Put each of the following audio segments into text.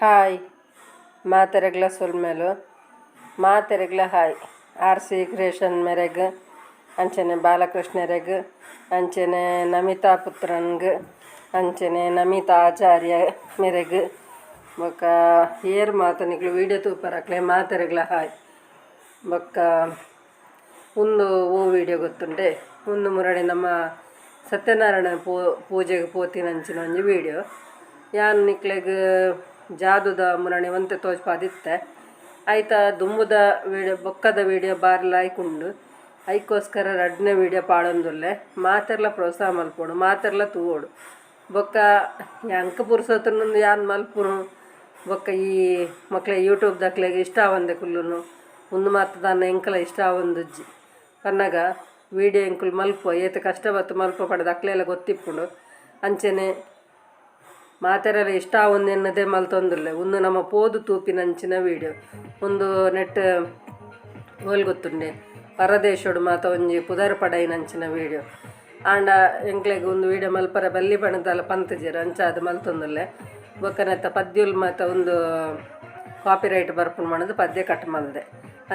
Hi ಮಾತೆರೆಗ್ಲ ಸೊಲ್ಮೆಲು ಮಾತೆರೆಗ್ಲ hi R C creation ಮೆರೆಗ್ ಅಂಚನೆ ಬಾಲಕೃಷ್ಣರೆಗ್ ಅಂಚನೆ ನಮಿತಾ ಪುತ್ರನ್ಗ್ ಅಂಚನೆ ನಮಿತಾ ಆಚಾರ್ಯ ಮೆರೆಗ್ ಬೊಕ್ಕ ಏರ್ ಮಾತ ನಿಕ್ಲು ವೀಡಿಯೋ ತೂಪರಕ್ಲೆ ಮಾತೆರೆಗ್ಲ ಹಾಯ್. ಬೊಕ್ಕ ಉಂದು ಓ ವೀಡಿಯೋ ಗೊತ್ತುಂಡೆ ಉಂದು ಮುರಳಿ ನಮ್ಮ ಸತ್ಯನಾರಾಯಣ ಪೂಜೆಗೆ ಪೋತಿನಂಚಿನ ಒಂಜಿ ವೀಡಿಯೋ. ಯಾನ್ ನಿಕ್ಲೆಗ್ ಜಾದುದ ಮುರಣಿ ಒಂತೆ ತೋಜ್ಪಾದಿತ್ತೆ. ಐತ ದುಂಬುದ ವೀಡಿಯೋ ಬೊಕ್ಕದ ವೀಡಿಯೋ ಬಾರಿ ಲಾಯ್ಕ್ ಉಂಡು. ಐಕೋಸ್ಕರ ರಡ್ಡನೇ ವೀಡಿಯೋ ಪಾಡೊಂದುಲ್ಲೆ. ಮಾತೆರ್ಲ ಪ್ರೋತ್ಸಾಹ ಮಲ್ಪೊಡು, ಮಾತೆರ್ಲ ತೂವೊಡು. ಬೊಕ್ಕ ಎಂಕ್ ಪುರ್ಸೊತ್ತುಂಡು ಯಾನ್ ಮಲ್ಪುನು. ಬೊಕ್ಕ ಈ ಮಕ್ಲೆ ಯೂಟ್ಯೂಬ್ ದಕ್ಲೆಗ್ ಇಷ್ಟ ಆವಂದೆ ಕುಲ್ಲುನು. ಉಂದು ಮಾತ ದಾನ್ನ ಎಂಕಲ ಇಷ್ಟ ಆವೊಂದುಜ್ಜಿ. ಪನ್ನಗ ವೀಡಿಯೋ ಎಂಕುಲು ಮಲ್ಪ ಏತ್ ಕಷ್ಟ ಬತ್ತು ಮಲ್ಪ ಪಂಡ್ದ್ ಅಕ್ಲೆಲ ಗೊತ್ತಿಪ್ಪುಂಡು. ಅಂಚನೆ ಮಾತೆರೆಲ ಇಷ್ಟ ಆವೊಂದೆನ್ನದೇ ಮಲ್ತೊಂದುಲ್ಲೆ. ಉಂದು ನಮ್ಮ ಪೋದು ತೂಪಿನಂಚಿನ ವೀಡಿಯೋ. ಉಂದು ನೆಟ್ ಓಲ್ ಗೊತ್ತುಂಡೆ ಪರದೇಶೊಡು ಮಾತ ಒಂಜಿ ಪುದರ್ ಪಡೈನಂಚಿನ ವೀಡಿಯೋ. ಆಂಡ ಎಂಕ್ಲೆಗ್ ಉಂದು ವೀಡಿಯೋ ಮಲ್ಪರೆ ಬಲ್ಲಿ ಪಂಡ್ದಲ ಪಂತುಜೆರ್ ಅಂಚಾದ್ ಮಲ್ತೊಂದುಲ್ಲೆ. ಬೊಕ್ಕ ನೆತ್ತ ಪದ್ಯೊಲು ಮಾತ ಉಂದು ಕಾಪಿರೈಟ್ ಬರ್ಪುಂಡು ಪಂಡ್ದ್ ಪದ್ಯ ಕಟ್ ಮಲ್ದೆ.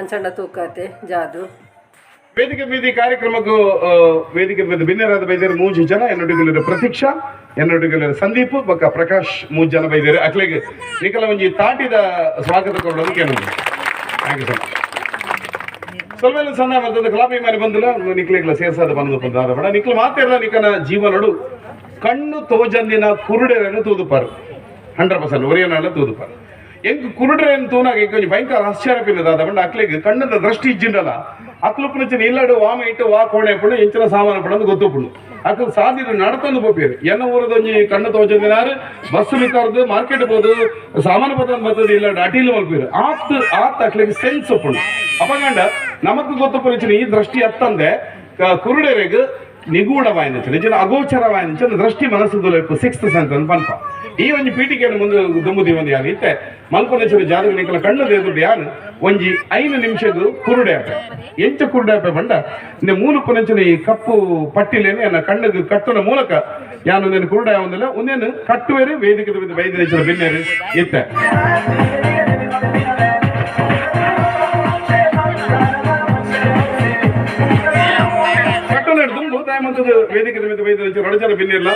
ಅಂಚಂಡ ತೂಕತೆ ಜಾದು. ವೇದಿಕೆ ಬೀದಿ ಕಾರ್ಯಕ್ರಮಕ್ಕೂ ವೇದಿಕೆ ಬೀದಿ ಬಿನ್ನೆರಾದ ಬೈದೇರು ಮೂಜಿ ಜನ ಎನ್ನೊಟ್ಟಿಗೆ ಪ್ರತೀಕ್ಷಾ, ಎನ್ನೊಟ್ಟಿಗೆ ಸಂದೀಪ್ ಬೊಕ್ಕ ಪ್ರಕಾಶ್ ಮೂಜಿ ಜನ ಬೈದೇರು. ಅಕ್ಲೆಗ್ ನಿಕಲ ಒಂಜಿ ತಾಟಿದ ಸ್ವಾಗತ ಕೊಡೋದು ಕೇಳೋದು. Thank you sir. ಸ್ವಲ್ಪ ಸಣ್ಣ ಮತ್ತೊಂದು ಕಲಾಭಿಮಾನಿ ಬಂದಿಲ್ಲ ನಿಕ್ಲೆಗ್ಲ ಸೇರ್ಸಾದ ಬಂದು ಬಂದಾದ ಬೇಡ ನಿಕ್ಲ ಮಾತಿರಲ್ಲ. ನಿಕನ ಜೀವನಡು ಕಣ್ಣು ತೋಜಂದಿನ ಕುರುಡೆರನ್ನು ತೂದುಪಾರು 100% ಒರಿಯನಲ್ಲ ತೂದುಪಾರು. ಎಂಕ್ ಕುರುಡ್ರೇನು ತೂನಾಗ ಎಂಕ್ ಭಯಂಕರ ಆಶ್ಚರ್ಯ ಪಿನ್ನದಾದ ಬಂಡ ಅಕ್ಲೆಗ್ ಕಣ್ಣದ ದೃಷ್ಟಿ ಇಜ್ಜಿಂಡಲ್ಲ. ಅಕ್ಲು ಪುನಚಿನ ಇಲ್ಲಡು ವಾಮ ಇಟ್ಟು ವಾ ಕೋಣೆ ಪುಂಡು ಎಂಚಿನ ಸಾಮಾನು ಪುಂಡು ಗೊತ್ತುಪುಂಡು. ಅಕ್ಲು ಸಾದಿಡು ನಡತೊಂದು ಪೋಪೇರು. ಎನ್ನ ಊರದೊಂಜಿ ಕಣ್ಣು ತೋಜಂದಿನಾರು ಬಸ್ ಮಿತ್ತಾರ್ದು ಮಾರ್ಕೆಟ್ ಪೋದು ಸಾಮಾನು ಪತ್ತೊಂದು ಬರ್ತದೆ ಇಲ್ಲಡು ಅಟೀಲ್ ಮಲ್ಪೇರು. ಆತ್ ಆತ್ ಅಕ್ಲೆಗ್ ಸೆನ್ಸ್ ಉಪ್ಪುಂಡು. ಅಪಗಂಡ ನಮಕ್ ಗೊತ್ತುಪುನಚಿನ ಈ ದೃಷ್ಟಿ ಅತ್ತಂದೆ ಕುರುಡರೆಗ್ ನಿಗೂಢವಾಯಿನ ನಿಜ ಅಗೋಚರವಾಯಿನ ದೃಷ್ಟಿ ಮನಸ್ಸು ಸಿಕ್ಸ್ತ್ ಸೆನ್ಸ್ ಅಂತ ಪನ್ಪ. ಈ ಒಂಜಿ ಪೀಠಿಕೆಯನ್ನು ಮುಂದೆ ದುಂಬುದಿ ಒಂದು ಯಾರು ಇತ್ತೆ ಮಲ್ಪನೇಶ್ವರ ಜಾದಗ ನಿಕಲ ಕಣ್ಣು ಎದುರು ಯಾರು ಒಂಜಿ 5 ನಿಮಿಷದ ಕುರುಡೆ ಆಪೆ. ಎಂಚ ಕುರುಡೆ ಆಪೆ ಬಂಡ ಮೂಲು ಪುನಂಚಿನ ಈ ಕಪ್ಪು ಪಟ್ಟಿಲೇನೆ ಎನ್ನ ಕಣ್ಣಿಗೆ ಕಟ್ಟುನ ಮೂಲಕ ಯಾನು ಒಂದೇನು ಕುರುಡೆ ಒಂದಿಲ್ಲ ಒಂದೇನು ಕಟ್ಟುವೇರು ವೇದಿಕೆ ವೈದ್ಯನೇಶ್ವರ ಬಿನ್ನೇರು ಇತ್ತೆ. ವೇದಿಕೆ ವೇದಿಕೆ ಬಿನ್ನಿಲ್ಲ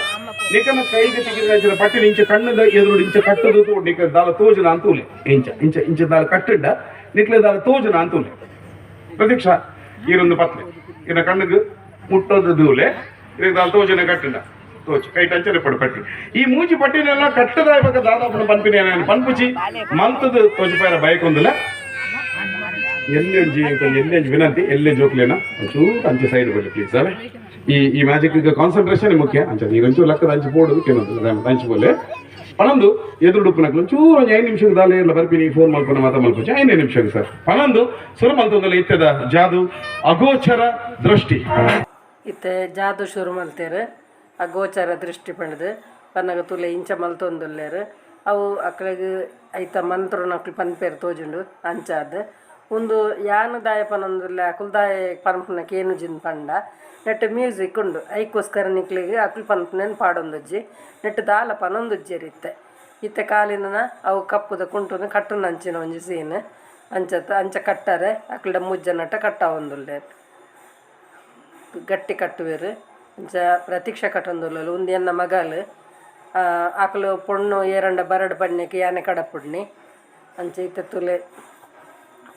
ನಿಕನ ಕೈಗೆ ತೆಗೆದ ಪಟ್ಟಿನ ಇಂಚ ಕಣ್ಣದ ಎದುರು ಇಂಚ ಕಟ್ಟದು ನಿಕ ದಾಲ ತೋಜನ ಅಂತೂಲೆ ಇಂಚ ಇಂಚ ಇಂಚ ದಾಲ ಕಟ್ಟಿಡ್ಡ ನಿಕ್ಲೆ ದಾಲ ತೋಜನ ಅಂತೂಲೆ. ಪ್ರತೀಕ್ಷಾ ಈರೊಂದು ಪತ್ಲೆ ಇನ್ನ ಕಣ್ಣಿಗೆ ಮುಟ್ಟೋದು ದೂಲೆ ಇದಕ್ಕೆ ದಾಲ ತೋಜನ ಕಟ್ಟಿಂಡ ತೋಚು ಕೈ ಟಂಚನೆ ಪಡು ಪಟ್ಟಿ ಈ ಮೂಜಿ ಪಟ್ಟಿನೆಲ್ಲ ಕಟ್ಟದ ಇವಾಗ ದಾದಾಪುನ ಪನ್ಪಿನ ಪನ್ಪುಚಿ ಮಲ್ತದ ತೋಜಪಾಯರ ಬಯಕೊಂದಿಲ್ಲ. ಎಲ್ಲೊಂಜಿ ಎಲ್ಲೊಂಜಿ ವಿನಂತಿ ಎಲ್ಲೇ ಜೋಕ್ಲೇನ ಒಂಚೂರು ಅಂಚೆ ಸೈಡ್ ಬರಲಿ ಪ್ಲೀಸ್. ಅಲ್ಲ ಈ ಈ ಮ್ಯಾಜಿಕ್ ಕಾನ್ಸಂಟ್ರೇಷನ್ ಮುಖ್ಯ. ಅಂಚೆ ಈಗ ಒಂಚೂರು ಲಕ್ಕದ ಅಂಚೆ ಬೋರ್ಡು ಕೇಳೋದು ಅಂಚೆ ಬೋಲೆ ಪನೊಂದು ಎದುರುಡುಪ್ಪನಕ್ಲು ಒಂಚೂರು ಒಂಜಿ 5 ನಿಮಿಷಕ್ಕೆ ದಾಲೆ ಎಲ್ಲ ಬರ್ಪಿನಿ ಫೋನ್ ಮಲ್ಪನ ಮಾತಾ ಮಲ್ಪುಚಿ 5 ನಿಮಿಷಕ್ಕೆ ಸರ್. ಪನೊಂದು ಸುರು ಮಲ್ತೊಂದಲ್ಲ ಇತ್ತದ ಜಾದು ಅಗೋಚರ ದೃಷ್ಟಿ. ಇತ್ತೆ ಜಾದು ಶುರು ಮಲ್ತೇರು ಅಗೋಚರ ದೃಷ್ಟಿ ಪಂಡ್ದು ಪನ್ನಗ ತುಲೆ ಇಂಚ ಮಲ್ತೊಂದುಲ್ಲೇರು. ಅವು ಅಕ್ಲೆಗ್ ಐತ ಮಂತ್ರನಕ್ಲು ಪನ್ಪೇರು ತೋಜುಂಡು ಅಂಚಾದ್ ಉಂದು ಯಾನ್ ದಾಯ ಪನೊಂದುಲ್ಲೆ ಅಕುಲು ದಾಯ ಪನ್ಪುನ ಕೇನುಜಿನ್ ಪಂಡ ನೆಟ್ ಮ್ಯೂಸಿಕ್ ಉಂಡು. ಐಕೋಸ್ಕರ ನಿಕ್ಲೆಗ್ ಅಕುಲು ಪನ್ಪುನೆನ್ ಪಾಡೊಂದುಜ್ಜಿ. ನೆಟ್ ದಾಲ ಪನೊಂದುಜ್ಜೆರ್ ಇತ್ತೆ. ಇತ್ತೆ ಕಾಲಿನ ಅವು ಕಪ್ಪುದ ಕುಂಟುನು ಕಟ್ಟುನಂಚಿನ ಒಂಜಿ ಸೀನ್ ಅಂಚತ್ ಅಂಚ ಕಟ್ಟರೆ ಅಕ್ಲೆಡ ಮುಜ್ಜನಟ ಕಟ್ಟಾವೊಂದುಲ್ಲೆರ್ ಗಟ್ಟಿ ಕಟ್ಟುವೆರ್. ಅಂಚ ಪ್ರತೀಕ್ಷಾ ಕಟ್ಟೊಂದುಲ್ಲೆರ್. ಉಂದು ಎನ್ನ ಮಗಲ್ ಅಕುಲು ಪೊಣ್ಣು ಏರಂಡ ಬರಡ್ ಪಣ್ಣೆಕ್ ಯಾನೆ ಕಡಪುಡ್ನಿ. ಅಂಚ ಇತ್ತೆ ತುಲೆ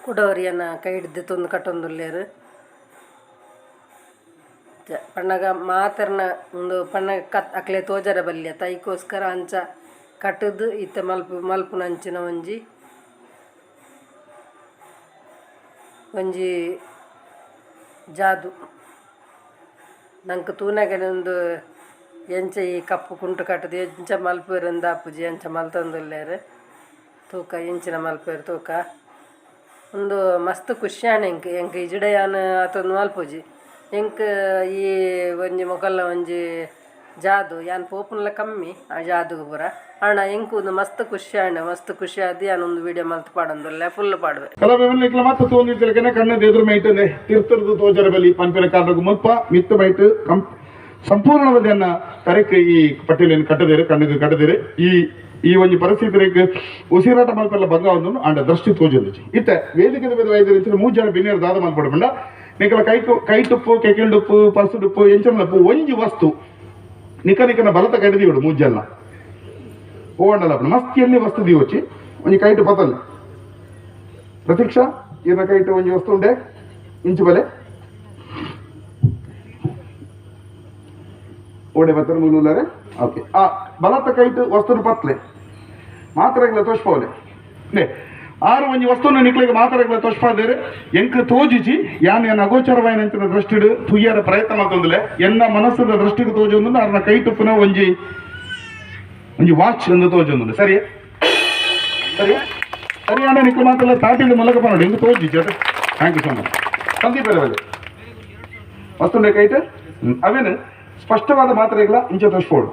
ಕುಡೋರಿಯನ ಕೈ ಹಿಡ್ದು ಕಟ್ಟೊಂದುಲ್ಲೆರ್. ಪನ್ನಗ ಮಾತೆರ್ನ ಉಂದು ಪನ್ನಗ ಕತ್ ಅಕ್ಲೆ ತೋಜರೆ ಬಲ್ಯ ತೈಕೋಸ್ಕರ ಅಂಚ ಕಟ್ಟುದು ಇತ್ತೆ ಮಲ್ಪು ಮಲ್ಪುನಂಚಿನ ಒಂಜಿ ಒಂಜಿ ಜಾದು. ನಂಕ್ ತೂನಗನೆ ಉಂದು ಎಂಚ ಈ ಕಪ್ಪು ಕುಂಟು ಕಟ್ಟುದು ಎಂಚ ಮಲ್ಪುವೆರ್ ಆಪುಜಿ ಅಂಚ ಮಲ್ತೊಂದುಲ್ಲೆರ್. ತೂಕ ಎಂಚಿನ ಮಲ್ಪುವೆರ್ ತೂಕ. ಉಂದು ಮಸ್ತ್ ಖುಷಿ ಆಂಡ್ ಎಂಕ್ ಎಂಕ್ ಇಜಿಡ ಯಾನ್ ಆತೊಂದು ಮಲ್ಪುಜಿ. ಎಂಕ್ ಈ ಒಂಜಿ ಮೊಕಲ್ನ ಒಂಜಿ ಜಾದು ಯಾನ್ ಪೋಪುನಲ ಕಮ್ಮಿ ಆ ಜಾದುಗು ಪೂರ. ಆಂಡ ಎಂಕ್ ಉಂದು ಮಸ್ತ್ ಖುಷಿ ಆಂಡ್. ಮಸ್ತ್ ಖುಷಿ ಆದ್ ಯಾನ್ ಉಂದು ವೀಡಿಯೋ ಮಲ್ತ್ ಪಾಡೊಂದುಲ್ಲೆ ಫುಲ್ ಪಾಡುವೆ. ಕಲಾಭಿಮಾನಿಕ್ಲ ಮಾತ ತೋಂದಿತ್ತಲಕನೆ ಕಣ್ಣದ ಎದುರು ಮೈಟನೆ ತಿರ್ತುರ್ದು ತೋಜರ ಬಲಿ ಪನ್ಪಿನ ಕಾರಣಕ್ಕೂ ಮುಲ್ಪ ಮಿತ್ತು ಮೈಟ್ ಸಂಪೂರ್ಣವಾದ ತರಕ್ಕೆ ಈ ಪಟ್ಟಿಲೆನ್ ಕಟ್ಟದೇರು ಕಣ್ಣಿಗೆ ಕಟ್ಟದೇರು. ಈ ಈ ಒಂಜಿ ಪರಿಸ್ಥಿತಿ ಉಸಿರಾಟ ಮಲ್ಪೆಲ್ಲ ಬಂಗ ಒಂದು ಅಂಡ ದೃಷ್ಟಿ ತೋಜೊಂದಿಚ್ಚಿ ಇತ್ತೆ ವೇದಿಕೆ ಮೇಲೆ ವೈದ್ಯರು ಮೂರು ಜನ ಬಿನ್ನಿಯರು ದಾದ ಮಲ್ಪಡ ನಿಕಲ ಕೈ ಕೈಟುಪ್ಪು ಕೆಕೆಲ್ಡುಪ್ಪು ಪರ್ಸುಡುಪ್ಪು ಎಂಚನಪ್ಪು ಒಂಜಿ ವಸ್ತು ನಿಕ ನಿಕನ ಬಲತ ಕೈಡಿದೀವಿಡು ಮೂರು ಜನ ಓಂಡಲ್ಲ ಮಸ್ತಿಯಲ್ಲಿ ವಸ್ತು ದೀವಚ್ಚಿ ಒಂಜಿ ಕೈಟು ಪತಲ್ಲ ಪ್ರತೀಕ್ಷಾ ಇರ ಕೈಟು ಒಂಜಿ ವಸ್ತು ಉಂಡೆ ಇಂಚು ಬಲೆ ಓಡೆ ಬತ್ತರ ಮೂಲುಲ್ಲಾರೆ ಓಕೆ ಆ ಬಲತ್ತ ಕೈಟು ವಸ್ತುನು ಪತ್ಲೆ ಮಾತ್ರಗಳ ತೋಷ್ಪೋಲೆ ನೇ ಆರು ಒಂಜಿ ವಸ್ತುನು ನಿಕ್ಲಿಗೆ ಮಾತ್ರಗಳ ತೋಷ್ಪಾದೇರು ಎಂಕ್ ತೋಜಿಜಿ ಯಾನ್ ಎನ್ನ ಅಗೋಚರವಾಯಿನ ದೃಷ್ಟಿಡು ತುಯ್ಯಾರ ಪ್ರಯತ್ನ ಮಾಡ್ತಂದಿಲ್ಲ ಎನ್ನ ಮನಸ್ಸದ ದೃಷ್ಟಿಗೆ ತೋಜೊಂದು ಅರ್ನ ಕೈಟುಪ್ಪುನ ಒಂಜಿ ಒಂಜಿ ವಾಚ್ ಎಂದು ತೋಜೊಂದು ಸರಿಯಾ ಸರಿಯಾ ಸರಿಯಾಣ ನಿಕ್ಲು ಮಾತ್ರ ತಾಟಿದ ಮೂಲಕ ನೋಡಿ ಎಂಕ್ ತೋಜಿಜಿ ಅದು thank you so much Sandeep ಬಲೆ ವಸ್ತುಂಡೆ ಕೈಟ್ ಅವೇನು ಸ್ಪಷ್ಟವಾದ ಮಾತ್ರೆಗಳ ಇಂಚ ತೋರಿಸ್ಬೋದು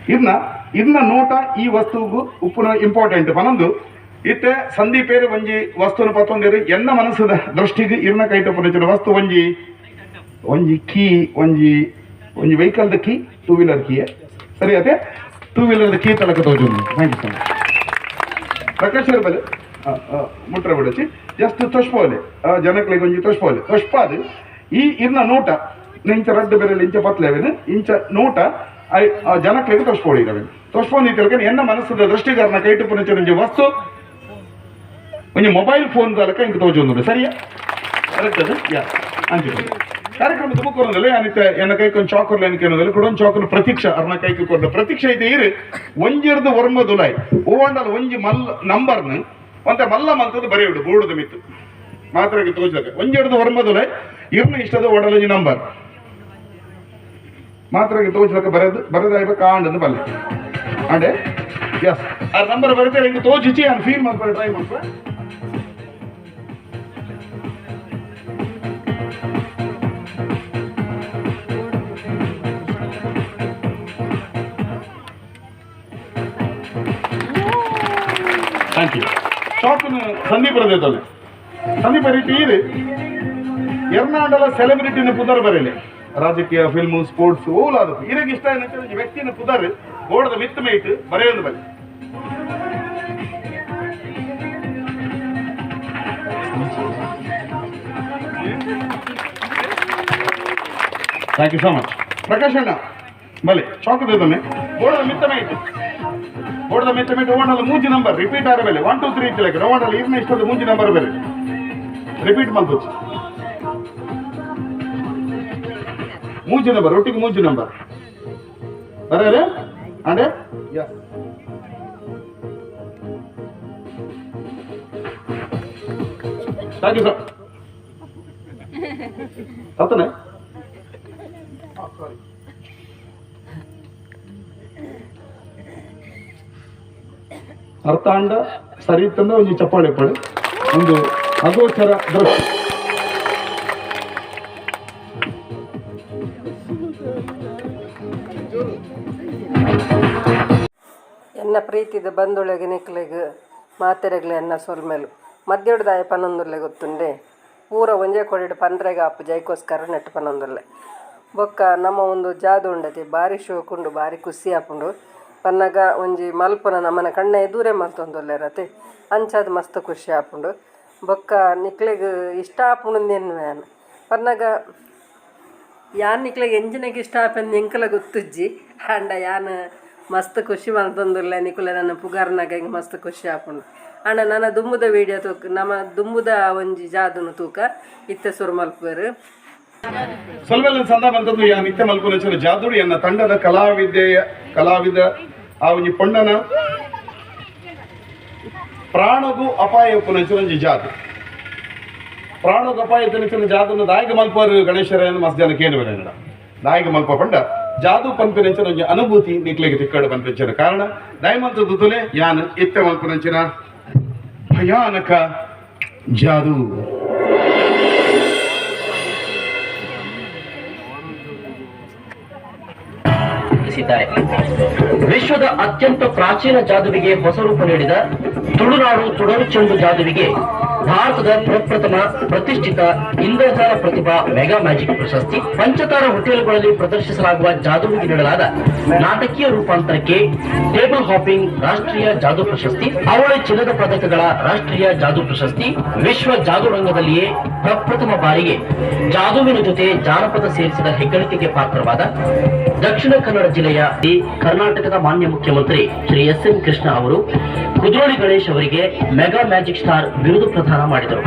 ಇದನ್ನ ಇದನ್ನ ನೋಟ ಈ ವಸ್ತುಗೂ ಉಪ್ಪುನ ಇಂಪಾರ್ಟೆಂಟ್ ಪನೊಂದು ಇತ್ತೆ ಸಂದೀಪೇರು ಒಂಜಿ ವಸ್ತುನ ಪತ್ತೊಂದೇರು ಎನ್ನ ಮನಸ್ಸದ ದೃಷ್ಟಿಗೆ ಇರ್ನ ಕೈಟ ವಸ್ತು ಒಂಜಿ ಒಂಜಿ ಕೀ ಒಂಜಿ ಒಂಜಿ ವೆಹಿಕಲ್ದ key two wheeler key ಸರಿ ಅದೇ ಟೂ ವೀಲರ್ದ ಕೀ ತಲಕ ತೋಜು thank you so much Prakash ಬಲೆ ಮುಟ್ರ ಬಿಡಚಿ ಜಸ್ಟ್ ತೊಷ್ಪೋಲೆ ಜನಗಳಿಗೆ ಒಂಜಿ ತೊಷ್ಪೋಲೆ ತೊಷ್ಪಾದು ಈ ಇರ್ನ ನೋಟ ಇಂಚ ರಡ್ಡು ಬೆರಳು ಇಂಚ ಪತ್ಲೇವೇನು ಇಂಚ ನೋಟ I ಜನಕ್ಕೆ ತೋರಿಸ್ಕೊಳ್ಳಿ ರವೇನು ತೋರಿಸ್ಕೊಂಡು ತಿಳ್ಕೊಂಡು ಎನ್ನ ಮನಸ್ಸದ ದೃಷ್ಟಿಗಾರನ ಕೈಟುಪ್ಪು ಒಂಜಿ ವಸ್ತು ಒಂಜಿ ಮೊಬೈಲ್ ಫೋನ್ ತಲಕ ಇಂಕ ತೋಜೊಂದು ಸರಿಯಾ ಕರೆಕ್ಟ್ ಅದು ಯಾ ಅಂಚೆ ಕಾರ್ಯಕ್ರಮ ತುಮಕೂರಲ್ಲಿ ಅನಿತ ಎನ್ನ ಕೈಕೊಂದು ಚಾಕರ್ಲ ಏನಕ್ಕೆ ಕೂಡ ಒಂದು ಚಾಕರ್ ಪ್ರತೀಕ್ಷಾ ಅರ್ನ ಕೈಗೆ ಕೊಟ್ಟ ಪ್ರತೀಕ್ಷಾ ಐತೆ ಇರು ಒಂಜಿರ್ದು ವರ್ಮ ದುಲಾಯ್ ಓಂಡಲ್ ಒಂಜಿ ಮಲ್ಲ ನಂಬರ್ನ ಒಂತೆ ಮಲ್ಲ ಮಂತದ್ದು ಬರೆಯುಡು ಬೋರ್ಡ್ದ ಮಿತ್ತು ಮಾತ್ರ ತೋಜಕ ಒಂಜಿರ್ದು ವರ್ಮ ದುಲಾಯ್ ಇರ್ನ ಇಷ್ಟದ ಓಡಲೊಂಜಿ ನಂಬರ್ ಮಾತ್ರ ತೋಚಲಕ್ಕ ಬರೆದು ಬರೆದಾಯ್ಬ ಕಾಂಡನ್ನು ಬಲ್ಲೆ ಅಂಡೆ ಎಸ್ ಆ ನಂಬರ್ ಬರುತ್ತೆ ಹಿಂಗೆ ತೋಚಿಚಿ ನಾನು ಫೀಲ್ ಮಾಡ್ಕೊಂಡು ಟ್ರೈ ಮಾಡ್ಕೊ thank you ಶಾಪ್ನ ಸಂದೀಪ್ ರದೇ ಸಂದೀಪ ರೀತಿ ಇದೆ ಎರ್ನಾಂಡಲ ಸೆಲೆಬ್ರಿಟಿನ ಪುದರ್ ಬರಲಿ ರಾಜಕೀಯ ಫಿಲ್ಮು ಸ್ಪೋರ್ಟ್ಸ್ ಓಲ್ ಅದು ಇರಗೆ ಇಷ್ಟ ಏನಂತ ವ್ಯಕ್ತಿನ ಪುದರ್ ಬೋರ್ಡದ ಮಿತ್ತ ಮೇಟ್ ಬರೆಯೋದು ಬಲ್ಲಿ thank you so much Prakash ಅಣ್ಣ ಬಲೆ ಚಾಕದೊಮ್ಮೆ ಬೋರ್ಡದ ಮಿತ್ತ ಮೇಟ್ ಬೋರ್ಡದ ಮಿತ್ತ ಮೇಟ್ ಓಣಲ್ಲ ಮೂಜಿ ನಂಬರ್ ರಿಪೀಟ್ ಆರ ಮೇಲೆ 1 2 3 ಇತ್ತಲಕ್ಕೆ ಓಣಲ್ಲ ಇರ್ನ ಇಷ್ಟದ ಮೂಜಿ ನಂಬರ್ ಬೇರೆ ರಿಪೀಟ್ ಮಾಡ್ಬೋದು ಮೂಜಿ ನಂಬರ್ ಒಟ್ಟಿಗೆ ಮೂಜಿ ನಂಬರ್ ಬರೇ ಅಂಡೆ yes thank you sir ಸತ್ತನೆ ಸಾರಿ ಅರ್ಥಾಂಡ ಸರಿ ತಂದ ಒಂಜಿ ಚಪ್ಪಾಳೆ ಪಡೆ ಒಂದು ಅಗೋಚರ ದೃಷ್ಟಿ ಎನ್ನ ಪ್ರೀತಿದ ಬಂಧುಳೆಗೆ ನಿಕ್ಲೆಗ್ ಮಾತೆರೆಗ್ಲೆ ಎನ್ನ ಸೊಲ್ಮೆಲು ಮದ್ಯೊಡ್ದಾಯ ಪನೊಂದುಲ್ಲೆ ಗೊತ್ತುಂಡೆ ಪೂರ ಒಂಜೇ ಕೊಡಿಡು ಪಂದ್ರೆಗೆ ಆಪು ಜೈಕೋಸ್ಕರ ನೆಟ್ಟು ಪನೊಂದುಲ್ಲೆ ಬೊಕ್ಕ ನಮ್ಮ ಒಂದು ಜಾದು ಉಂಡತಿ ಬಾರಿ ಶೋಕುಂಡು ಬಾರಿ ಖುಷಿ ಆಪುಂಡು ಪನ್ನಗ ಒಂಜಿ ಮಲ್ಪುನ ನಮ್ಮನ ಕಣ್ಣೆ ಎದುರೇ ಮಲ್ತೊಂದುಲ್ಲೆ ರತೆ ಅಂಚಾದ್ ಮಸ್ತ್ ಖುಷಿ ಆಪುಂಡು ಬೊಕ್ಕ ನಿಕ್ಲೆಗ್ ಇಷ್ಟ ಆಪುಂಡು ಎನ್ನುವೆ ಪನ್ನಗ ಯಾನ್ ನಿಕ್ಲೆಗ್ ಎಂಜಿನಗೆ ಇಷ್ಟ ಆಪೆಂದು ಎಂಕಲ ಗೊತ್ತುಜ್ಜಿ ಆಂಡ ಯಾನ್ ಮಸ್ತ್ ಖುಷಿ ಮಲ್ತೊಂದುಲ್ಲೆ ನಿಕುಲೆ ನನ್ನ ಪುಗಾರ್ನಾಗ ಹಿಂಗೆ ಮಸ್ತ್ ಖುಷಿ ಆಪುಂಡು ಆಂಡ ನನ್ನ ದುಂಬುದ ವೀಡಿಯೋ ತೂಕ ನಮ್ಮ ದುಂಬುದ ಒಂಜಿ ಜಾದುನು ತೂಕ ಇತ್ತೆ ಸುರು ಮಲ್ಪುವೆರ್ ಸೊಲ್ಮೆಲ್ಲ ಸಂದ ಬಂತದ್ದು ಯಾ ನಿತ್ಯ ಮಲ್ಪುನ ಜಾದುಡು ಎನ್ನ ತಂಡದ ಕಲಾವಿದ ಆ ಒಂಜಿ ಪೊಣ್ಣನ ಪ್ರಾಣಗೂ ಅಪಾಯ ಉಪ್ಪುನಂಚಿನ ಜಾದು ಪ್ರಾಣಗೂ ಅಪಾಯ ಇಪ್ಪುನಂಚಿನ ಜಾದುನು ದಾಯಿಗ ಮಲ್ಪರು ಗಣೇಶರ ಮಸ್ತ್ ಜನ ಕೇಳುವರೆ ದಾಯಿಗ ಮಲ್ಪ ಪಂಡ ಜಾದು ಪನ್ಪಿನಂಚಿನ ಒಂಜಿ ಅನುಭೂತಿ ನಿಕ್ಲೆಗೆ ತಿಕ್ಕಡು ಪನ್ಪಿನಂಚಿನ ಕಾರಣ ದಾಯಮಂತದ್ದು ತುಲೆ ಯಾನ್ ಇತ್ತೆ ಮಲ್ಪುನಂಚಿನ ಭಯಾನಕ ಜಾದು. ವಿಶ್ವದ ಅತ್ಯಂತ ಪ್ರಾಚೀನ ಜಾದುವಿಗೆ ಹೊಸ ರೂಪ ನೀಡಿದ ತುಳುನಾಡು ತುಡರು ಚೆಂಡು ಜಾದುವಿಗೆ ಭಾರತದ ಪ್ರಪ್ರಥಮ ಪ್ರತಿಷ್ಠಿತ ಇಂದ್ರಜಾಲ ಪ್ರತಿಭಾ ಮೆಗಾ ಮ್ಯಾಜಿಕ್ ಪ್ರಶಸ್ತಿ, ಪಂಚತಾರ ಹೋಟೆಲ್ಗಳಲ್ಲಿ ಪ್ರದರ್ಶಿಸಲಾಗುವ ಜಾದುವಿಗೆ ನೀಡಲಾದ ನಾಟಕೀಯ ರೂಪಾಂತರಕ್ಕೆ ಟೇಬಲ್ ಹಾಪಿಂಗ್ ರಾಷ್ಟ್ರೀಯ ಜಾದೂ ಪ್ರಶಸ್ತಿ, ಅವಳಿ ಚಿನ್ನದ ಪದಕಗಳ ರಾಷ್ಟ್ರೀಯ ಜಾದೂ ಪ್ರಶಸ್ತಿ, ವಿಶ್ವ ಜಾದೂ ರಂಗದಲ್ಲಿಯೇ ಪ್ರಪ್ರಥಮ ಬಾರಿಗೆ ಜಾದೂವಿನ ಜೊತೆ ಜಾನಪದ ಸೇರಿಸಿದ ಹೆಗ್ಗಳಿಕೆಗೆ ಪಾತ್ರವಾದ ದಕ್ಷಿಣ ಕನ್ನಡ ಜಿಲ್ಲೆಯ ಕರ್ನಾಟಕದ ಮಾನ್ಯ ಮುಖ್ಯಮಂತ್ರಿ ಶ್ರೀ ಎಸ್ ಎಂ ಕೃಷ್ಣ ಅವರು ಕುದ್ರೋಳಿ ಗಣೇಶ್ ಅವರಿಗೆ mega magic star ಬಿರುದು ಪ್ರದಾನ ಮಾಡಿದರು.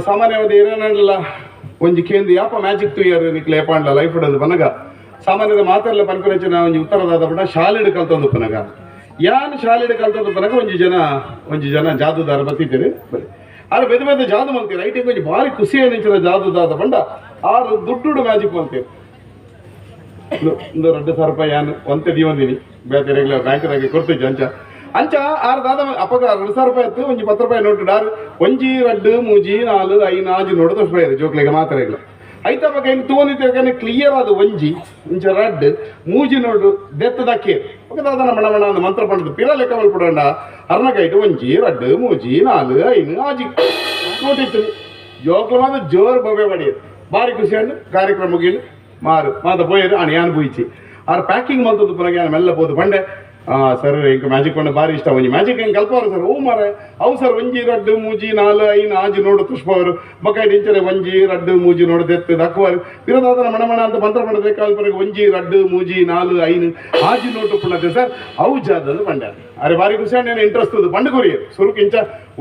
ಸಾಮಾನ್ಯವಾದ ಏನೇನಲ್ಲ ಒಂಜಿ ಕೇಂದ್ರ ಯಾಪ ಮ್ಯಾಜಿಕ್ ತುಯ್ಯರ್ ನಿಕ್ಲೆ ಏಪಾಂಡ್ಲ ಲೈಫ್ ಅಂದ್ ಪನಗ ಸಾಮಾನ್ಯದ ಮಾತೆಲ್ಲ ಪನ್ಪುನಂಚಿನ ಒಂಜಿ ಉತ್ತರದಾದ ಪಂಡ ಶಾಲೆಡ್ ಕಲ್ತೊಂದು ಪನಗ ಯಾನ್ ಶಾಲೆಡ್ ಕಲ್ತೊಂದು ಪನಗ ಒಂಜಿ ಜನ ಜಾದೂದಾರ ಬತ್ತಿದ್ದೀರಿ ಬರಿ ಆರು ಬೆದ ಬೆದ ಜಾದು ಮಲ್ತೀರಿ ಐಟಿಂಗ್ ಒಂಜಿ ಭಾರಿ ಖುಷಿ ಏನಿಂಚಿನ ಜಾದೂದಾದ ಪಂಡ ಆರು ದುಡ್ಡು ಮ್ಯಾಜಿಕ್ ಮಲ್ತೀರಿ ಒಂದು 2,000 ರೂಪಾಯಿ ಯಾನ್ ಒಂತೆ ದೀವಂದಿನಿ ಬೇತೆ ರೆಗ್ಯುಲರ್ ಬ್ಯಾಂಕ್ದಾಗೆ ಕೊಡ್ತಿದ್ದೆ ಅಂಚ ಅಂಚ ಆರು ದಾದ ಅಪ್ಪಗ 2,000 ರೂಪಾಯಿ ಇತ್ತು ಒಂಜಿ 10 ರೂಪಾಯಿ ನೋಟು ಡಾರು ಒಂಜಿ 2 3 4 5 6 ನೋಡು ದೋಷ ರೂಪಾಯಿ ಜೋಕ್ಲಿಗೆ ಮಾತ್ರ ಇಲ್ಲ ಐತ ಬಗ್ಗೆ ಹೆಂಗೆ ತಗೊಂಡಿದ್ದೆ ಕ್ಲಿಯರ್ ಅದು ಒಂಜಿ ಇಂಚ ರಡ್ಡು ಮೂಜಿ ನೋಡು ದೆತ್ತದಕ್ಕೆ ఒక ದಾದನ ಮಣ ಮಣ ಅಂದ್ ಮಂತ್ರ ಪಂಡದು ಪಿರ ಲೆಕ್ಕ ಮಲ್ಪುಡಂಡ ಅರ್ನಕೈಟ್ ಒಂಜಿ 2 3 4 5 6 ನೋಟಿತ್ತು ಜೋಕ್ಲ ಮಾತ್ರ ಜೋರು ಬೊಬ್ಬೆ ಬಡಿಯದು ಭಾರಿ ಖುಷಿ ಹಣ್ಣು ಕಾರ್ಯಕ್ರಮ ಮುಗಿಲು ಮಾರು ಮಾತ ಪೋಯರು ಅಣ್ ಯಾನ್ ಪೂಯಿಚಿ ಆರ್ ಪ್ಯಾಕಿಂಗ್ ಮಲ್ತದ್ದು ಪುನಗೆ ಯಾನ್ ಮೆಲ್ಲ ಪೋದು ಪಂಡೆ ಸರ್ ಇಂಕ ಮ್ಯಾಜಿಕ್ ಪಂಡ ಭಾರಿ ಇಷ್ಟ ಒಂಜಿ ಮ್ಯಾಜಿಕ್ ಹೆಂಗೆ ಕಲ್ಪವರು ಸರ್ ಓ ಮಾರೆ ಅವು ಸರ್ ಒಂಜಿ 2 3 4 5 6 ನೋಡು ಪುಷ್ಪವರು ಬೊಕ್ಕ ಇಂಚನೆ ಒಂಜಿ 2 3 ನೋಡು ದೆತ್ತು ದಕ್ಕುವರು ಇರೋದಾದ ಮಣ ಮಣ ಅಂತ ಮಂತ್ರ ಪಂಡದೆ ಕಾಲ್ಪರಿಗೆ ಒಂಜಿ 2 3 4 5 6 ನೋಟು ಪುಣತೆ ಸರ್ ಅವು ಜಾದದು ಪಂಡ ಅರೆ ಭಾರಿ ಖುಷಿ ನಾನು ಇಂಟ್ರೆಸ್ಟ್ ಅದು ಪಂಡು ಕೊರಿಯರು ಸುರುಕು ಇಂಚ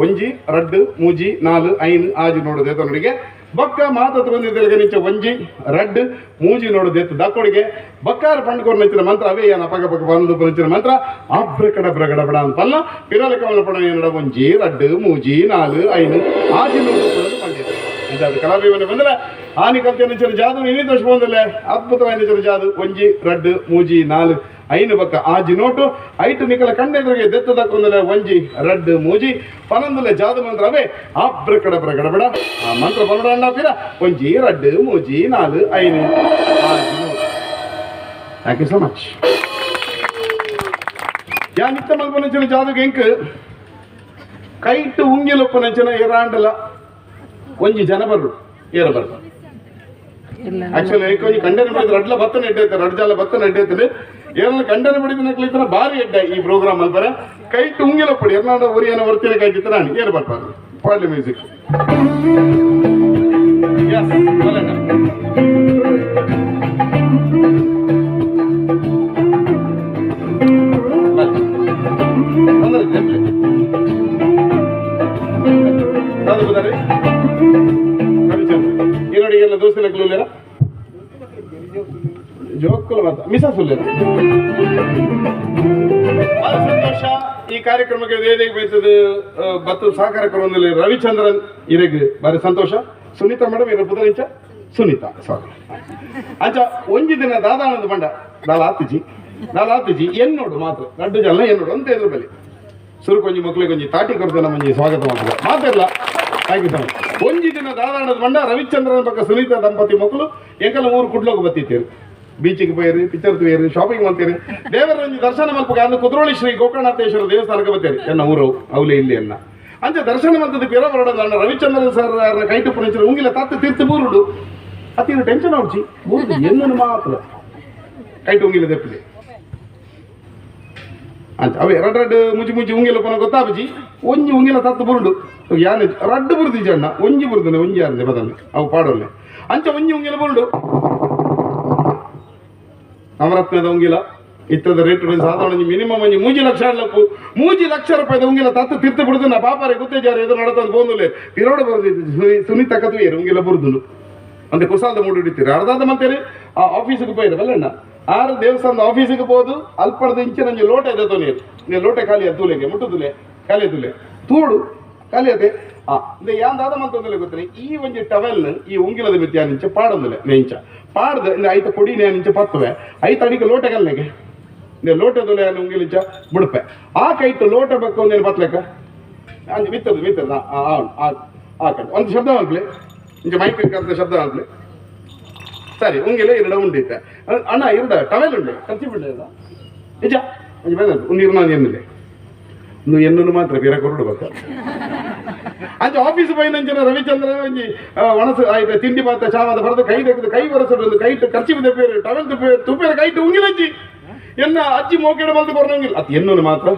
ಒಂಜಿ 2 3 4 5 6 ನೋಡು ದೇತನೊಡಿಗೆ ಬೊಕ್ಕ ಮಾತ ತಗೊಂಡಿದ್ದೆಲಗ ಒಂಜಿ ರಡ್ಡ್ ಮೂಜಿ ನೋಡು ದೆತ್ತು ದಕ್ಕೊಡಿಗೆ ಬಕ್ಕಾರ ಪಂಡ್ಕೊರ್ ನೆಚ್ಚಿನ ಮಂತ್ರ ಅವೇ ಏನ ಪಗ ಪಗ ಬಂದು ನೆಚ್ಚಿನ ಮಂತ್ರ ಆಬ್ರಕಡ ಬ್ರಗಡ ಬಡ ಅಂತಲ್ಲ ಪಿರಲ ಕಮಲ ಪಡ ಏನಡ ಒಂಜಿ ರಡ್ಡ್ ಮೂಜಿ ನಾಲು ಐನು ಆಜಿ ನೋಡು ಪಂಡಿತ ಅಂಚಾದ ಕಲಾಭಿಮಾನಿ ಬಂದ್ರೆ ಆನಿ ಕಲ್ತೆ ನೆಚ್ಚಿನ ಜಾದು ಇನಿ ದೋಷ ಬಂದಲ್ಲ ಅದ್ಭುತವಾದ ನೆಚ್ಚಿನ ಜಾದು ಒಂಜಿ ರಡ್ಡ್ ಮೂಜಿ ನಾಲು ಐನು ಬಕ್ಕ ಆಜಿ ನೋಟು ಐಟು ನಿಕಲ ಕಣ್ಣೆದುರಿಗೆ ದೆತ್ತದಕ್ಕೊಂದಲೆ ಒಂಜಿ ರಡ್ಡ್ ಮೂಜಿ ಪನೊಂದುಲೆ ಜಾದು ಮಂತ್ರ ಅವೇ ಆಬ್ರಕಡ ಬ್ರಗಡ ಬಡ ಆ ಮಂತ್ರ ಪನ್ನಡ ಪಿರ ಒಂಜಿ ರಡ್ಡ್ ಮೂಜಿ ನಾಲು ಐನು ಆಜಿ note. Thank you so much. ಯಾ ನಿತ್ಯ ಮಲ್ಪನಂಚಿನ ಜಾದುಗೆ ಎಂಕ್ ಕೈಟ್ ಉಂಗಿಲೊಪ್ಪನಂಚಿನ ಏರಾಂಡಲ ಒಂಜಿ ಜನ ಬರ್ರು ಏರ ಬರ್ರು. ಆಕ್ಚುಲಿ ಒಂಜಿ ಕಂಡನೆ ಮಾಡಿದ್ರೆ ರಡ್ಲ ಬತ್ತನ ಎಡ್ಡೆ ಐತೆ, ರಡ್ ಜಾಲ ಬತ್ತನ ಎಡ್ಡೆ ಐತದೆ. ಏರಲ್ಲ ಕಂಡನೆ ಮಾಡಿದ ನಕ್ಲಿತ್ರ ಭಾರಿ ಎಡ್ಡೆ ಈ ಪ್ರೋಗ್ರಾಮ್ ಅಲ್ಬರ ಕೈಟ್ ಉಂಗಿಲೊಪ್ಪಡಿ ಎರ್ನಾಡ ಒರಿಯನ ವರ್ತಿನ ಕೈಟಿತ್ತ ನಾನು ಏರು ಬರ್ಬಾರ್ದು ಪಾಡ್ಲಿ ಮ್ಯೂಸಿಕ್. ಎಸ್ ಬಲಣ್ಣ. ಈರೋಡಿಗೆಲ್ಲ ದೋಸೆ ಲಗ್ಲುಲ್ಲೇರ ಜೋಕ್ಕುಲು ಮಾತ್ರ ಮಿಸಾಸುಲ್ಲೇರ. ಬಹಳ ಸಂತೋಷ ಈ ಕಾರ್ಯಕ್ರಮಕ್ಕೆ ವೇದಿಕೆ ಬಯಸದ ಬತ್ತು ಸಹಕಾರ ಕೊರೊಂದಿಲ್ಲ ರವಿಚಂದ್ರನ್ ಇರೆಗ್ ಬಾರಿ ಸಂತೋಷ. ಸುನೀತಾ ಮೇಡಮ್ ಇರ ಪುದರಿಂಚ ಸುನೀತಾ ಸಾರಿ ಅಂಚ ಒಂಜಿ ದಿನ ದಾದಾನಂದ ಬಂಡ ದಾಲ ಆತಿಜಿ ದಾಲ ಆತಿಜಿ ಎನ್ನೋಡು ಮಾತ್ರ ರಡ್ಡು ಜನ ಎನ್ನೋಡು ಅಂತ ಎದುರು ಬಲಿ ಸುರುಕೊಂಜಿ ಒಂಜಿ ಮಕ್ಕಳಿಗೆ ಒಂಜಿ ತಾಟಿ ಕೊಡ್ತೇನೆ ನಮ್ಮಂಜಿ ಸ್ವಾಗತ ಮಾಡ್ತಾರೆ ಮಾತಿಲ್ಲ. Thank you so much. ಒಂಜಿ ದಿನ ದಾದಾನಂದ ಬಂಡ ರವಿಚಂದ್ರನ ಪಕ್ಕ ಸುನೀತಾ ದಂಪತಿ ಮಕ್ಕಳು ಎಂಕಲ್ಲ ಊರು ಕುಡ್ಲೋಗ ಬತ್ತಿತ್ತೀರಿ, ಬೀಚಿಗೆ ಪೋಯಿರಿ, ಪಿಕ್ಚರ್ ತೂಯರಿ, ಶಾಪಿಂಗ್ ಮಾಡ್ತೀರಿ, ದೇವರ ಒಂಜಿ ದರ್ಶನ ಮಲ್ಪಕ ಅಂದು ಕುದ್ರೋಳಿ ಶ್ರೀ ಗೋಕರ್ಣನಾಥೇಶ್ವರ ದೇವಸ್ಥಾನಕ್ಕೆ ಬತ್ತೀರಿ ಎನ್ನ ಊರು ಅವಲೇ ಇಲ್ಲಿ ಎನ್ನ ಅಂಚೆ ದರ್ಶನ ಮಂತದ ಪಿರ ಬರೋಡ ರವಿಚಂದ್ರನ್ ಸರ್ ಕೈಟು ಪುಣಿಚರು ಉಂಗಿಲ ತಾತ ತೀರ್ಥ ಬೂರುಡು ಅತಿ ಟೆನ್ಷನ್ ಅವಡ್ಚಿ ಬೂರುಡು ಎನ್ನನು ಮಾತ್ರ ಕೈಟು ಉಂಗಿಲ ದೆಪ್ಪಲಿ ಅಂಚ ಅವೇ ರಡ್ ರಡ್ ಮುಜಿ ಮುಜಿ ಉಂಗಿಲ ಪೋನ ಗೊತ್ತಾಬಜಿ ಒಂಜಿ ಉಂಗಿಲ ತತ್ತು ಬುರುಡು ಯಾನೆ ರಡ್ಡು ಬುರುದು ಜಣ್ಣ ಒಂಜಿ ಬುರುದನೆ ಒಂಜಿ ಯಾರದೆ ಬದನೆ ಅವು ಪಾಡೋಲ್ಲೆ ಅಂಚ ಒಂಜಿ ಉಂಗಿಲ ಬುರುಡು ನವರತ್ನದ ಉಂಗಿಲ ಇತ್ತದ ರೇಟ್ ಸಾಧಾರಣ ಮಿನಿಮಮ್ ಒಂಜಿ ಮೂಜಿ ಲಕ್ಷ ಲಪ್ಪು ಮೂಜಿ ಲಕ್ಷ ರೂಪಾಯಿದ ಉಂಗಿಲ ತತ್ತು ತೀರ್ಥ ಬಿಡುದು ನಾ ಪಾಪಾರೆ ಗುತ್ತೇಜಾರ ಎದುರು ನಡತದ ಬೋಂದುಲೆ ಪಿರೋಡು ಬರುದು ಸುನೀತಾ ಕತುವೇರು ಉಂಗಿಲ ಬುರುದುನು ಅಂದ್ರೆ ಕುಸಾಲದ ಮೂಡು ಹಿಡಿತೀರಿ ಅರ್ಧಾದ ಮಂತೇರಿ ಆ ಆಫೀಸಿಗೆ ಪೋಯಿರ ಬಲ್ಲಣ್ಣ ಆರು ದೇವಸ್ಥಾನದ ಆಫೀಸಿಗೆ ಹೋದು ಅಲ್ಪಡದ ಇಂಚಿನ ಒಂಜಿ ಲೋಟ ಇದೆ ನೀರು ನೀರು ಲೋಟೆ ಖಾಲಿ ತೂಲೆಗೆ ಮುಟ್ಟುದುಲೆ ಖಾಲಿ ತುಲೆ ತೂಡು ಖಾಲಿ ಅದೇ ಆ ಯಾನ್ ದಾದ ಮಂತಂದಲೆ ಗೊತ್ತನೆ ಈ ಒಂಜಿ ಟವೆಲ್ ಈ ಉಂಗಿಲದ ಮಿತ್ಯ ನಿಂಚೆ ಪಾಡೊಂದುಲೆ ನೆಂಚ ಪಾಡ್ದ ಐತ ಕೊಡಿ ನಿಂಚೆ ಪತ್ತುವೆ ಐತ ಅಡಿಗೆ ಲೋಟೆ ಕಲ್ಲೆಗೆ ಲೋಟೆ ತುಲೆ ಉಂಗಿಲಿಂಚ ಬುಡ್ಪೆ ಆ ಕೈಟು ಲೋಟ ಬೇಕು ಒಂದೇನು ಪತ್ಲೆಕ್ಕ ಅಂಜಿ ಮಿತ್ತದು ಮಿತ್ತದ ಆ ಕಡೆ ಒಂದು ಶಬ್ದ ಮಲ್ಪಲೆ ಇಂಚೆ ಮೈಕ್ ಅಂತ ಶಬ್ದ ಮಲ್ಪಲೆ. ಸರಿ ಉಂಗಿಲ ಇರಡ ಉಂಡಿತ್ತೆ ಅಣ್ಣ ಇರಡ ಟವೆಲ್ ಉಂಡೆ ಖರ್ಚು ಬಿಡ್ಲೆ ನಿಜ ಒಂಜಿ ಬೇಡ ಒಂದು ಇರ್ನ ಎನ್ನಿದೆ ಒಂದು ಎನ್ನನ್ನು ಮಾತ್ರ ಬೇರೆ ಕೊರಡು ಬಕ್ಕ ಅಂಚೆ ಆಫೀಸ್ ಪೈನಂಚಿನ ರವಿಚಂದ್ರ ಒಂಜಿ ಒಣಸು ಆಯ್ತು ತಿಂಡಿ ಮಾತ್ರ ಚಾವಾದ ಬರೆದು ಕೈ ತೆಗೆದು ಕೈ ಒರೆಸೋದು ಕೈ ಖರ್ಚು ತೆಪ್ಪೇರು ಟವೆಲ್ ತುಪ್ಪೇರು ತುಪ್ಪೇರು ಕೈಟು ಉಂಗಿಲಜ್ಜಿ ಎನ್ನ ಅಜ್ಜಿ ಮೋಕೆಡು ಮಲ್ತು ಕೊರನಂಗಿಲ್ಲ ಅದು ಎನ್ನನ್ನು ಮಾತ್ರ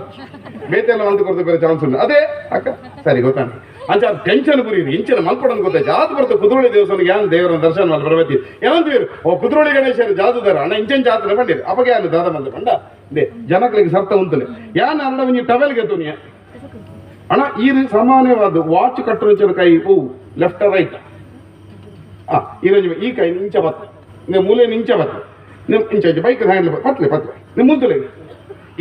ಬೇತೆಲ್ಲ ಮಲ್ತು ಕೊರದು ಬೇರೆ ಚಾನ್ಸ್ ಉಂಟು ಅದೇ ಅಕ್ಕ ಸರಿ ಗೊತ್ತಾಣ ಅಂಚ ಟೆನ್ಷನ್ ಬುರಿರಿ ಇಂಚಿನ ಮಲ್ಪಡೋದು ಗೊತ್ತಾಯ್ತು ಜಾದು ಬರ್ತದೆ ಕುದ್ರೋಳಿ ದೇವಸ್ಥಾನಕ್ಕೆ ಯಾನ್ ದೇವರ ದರ್ಶನ ಮಾಡಿ ಬರಬೇಕು ಏನಂತೀವಿ ಓ ಕುದ್ರೋಳಿ ಗಣೇಶರು ಜಾದುದಾರ ಅಣ್ಣ ಇಂಚಿನ ಜಾತ್ರೆ ಬಂದಿರಿ ಅವಾಗ ಯಾನು ದಾದ ಮಂದ ಬಂಡ they ಜನಗಳಿಗೆ ಸರ್ತ ಉಂತಲೆ ಯಾನ್ ಅರಡ ಒಂಜಿ ಟವೆಲ್ಗೆ ತುನಿಯ ಅಣ್ಣ ಈ ಸಾಮಾನ್ಯವಾದ ವಾಚ್ ಕಟ್ಟುವ ಕೈ ಓ ಲೆಫ್ಟ್ ರೈಟ್ ಆ ಈ ಈ ಕೈ ಇಂಚ ಬತ್ತ ನೀವು ಮೂಲೆ ಇಂಚ ಬತ್ತ ನೀವು ಇಂಚ ಇಂಚ ಬೈಕ್ ಹ್ಯಾಂಡ್ಲ್ ಪತ್ಲೆ ಪತ್ಲೆ ನಿಮ್ಮ ಮುಂತಲೆ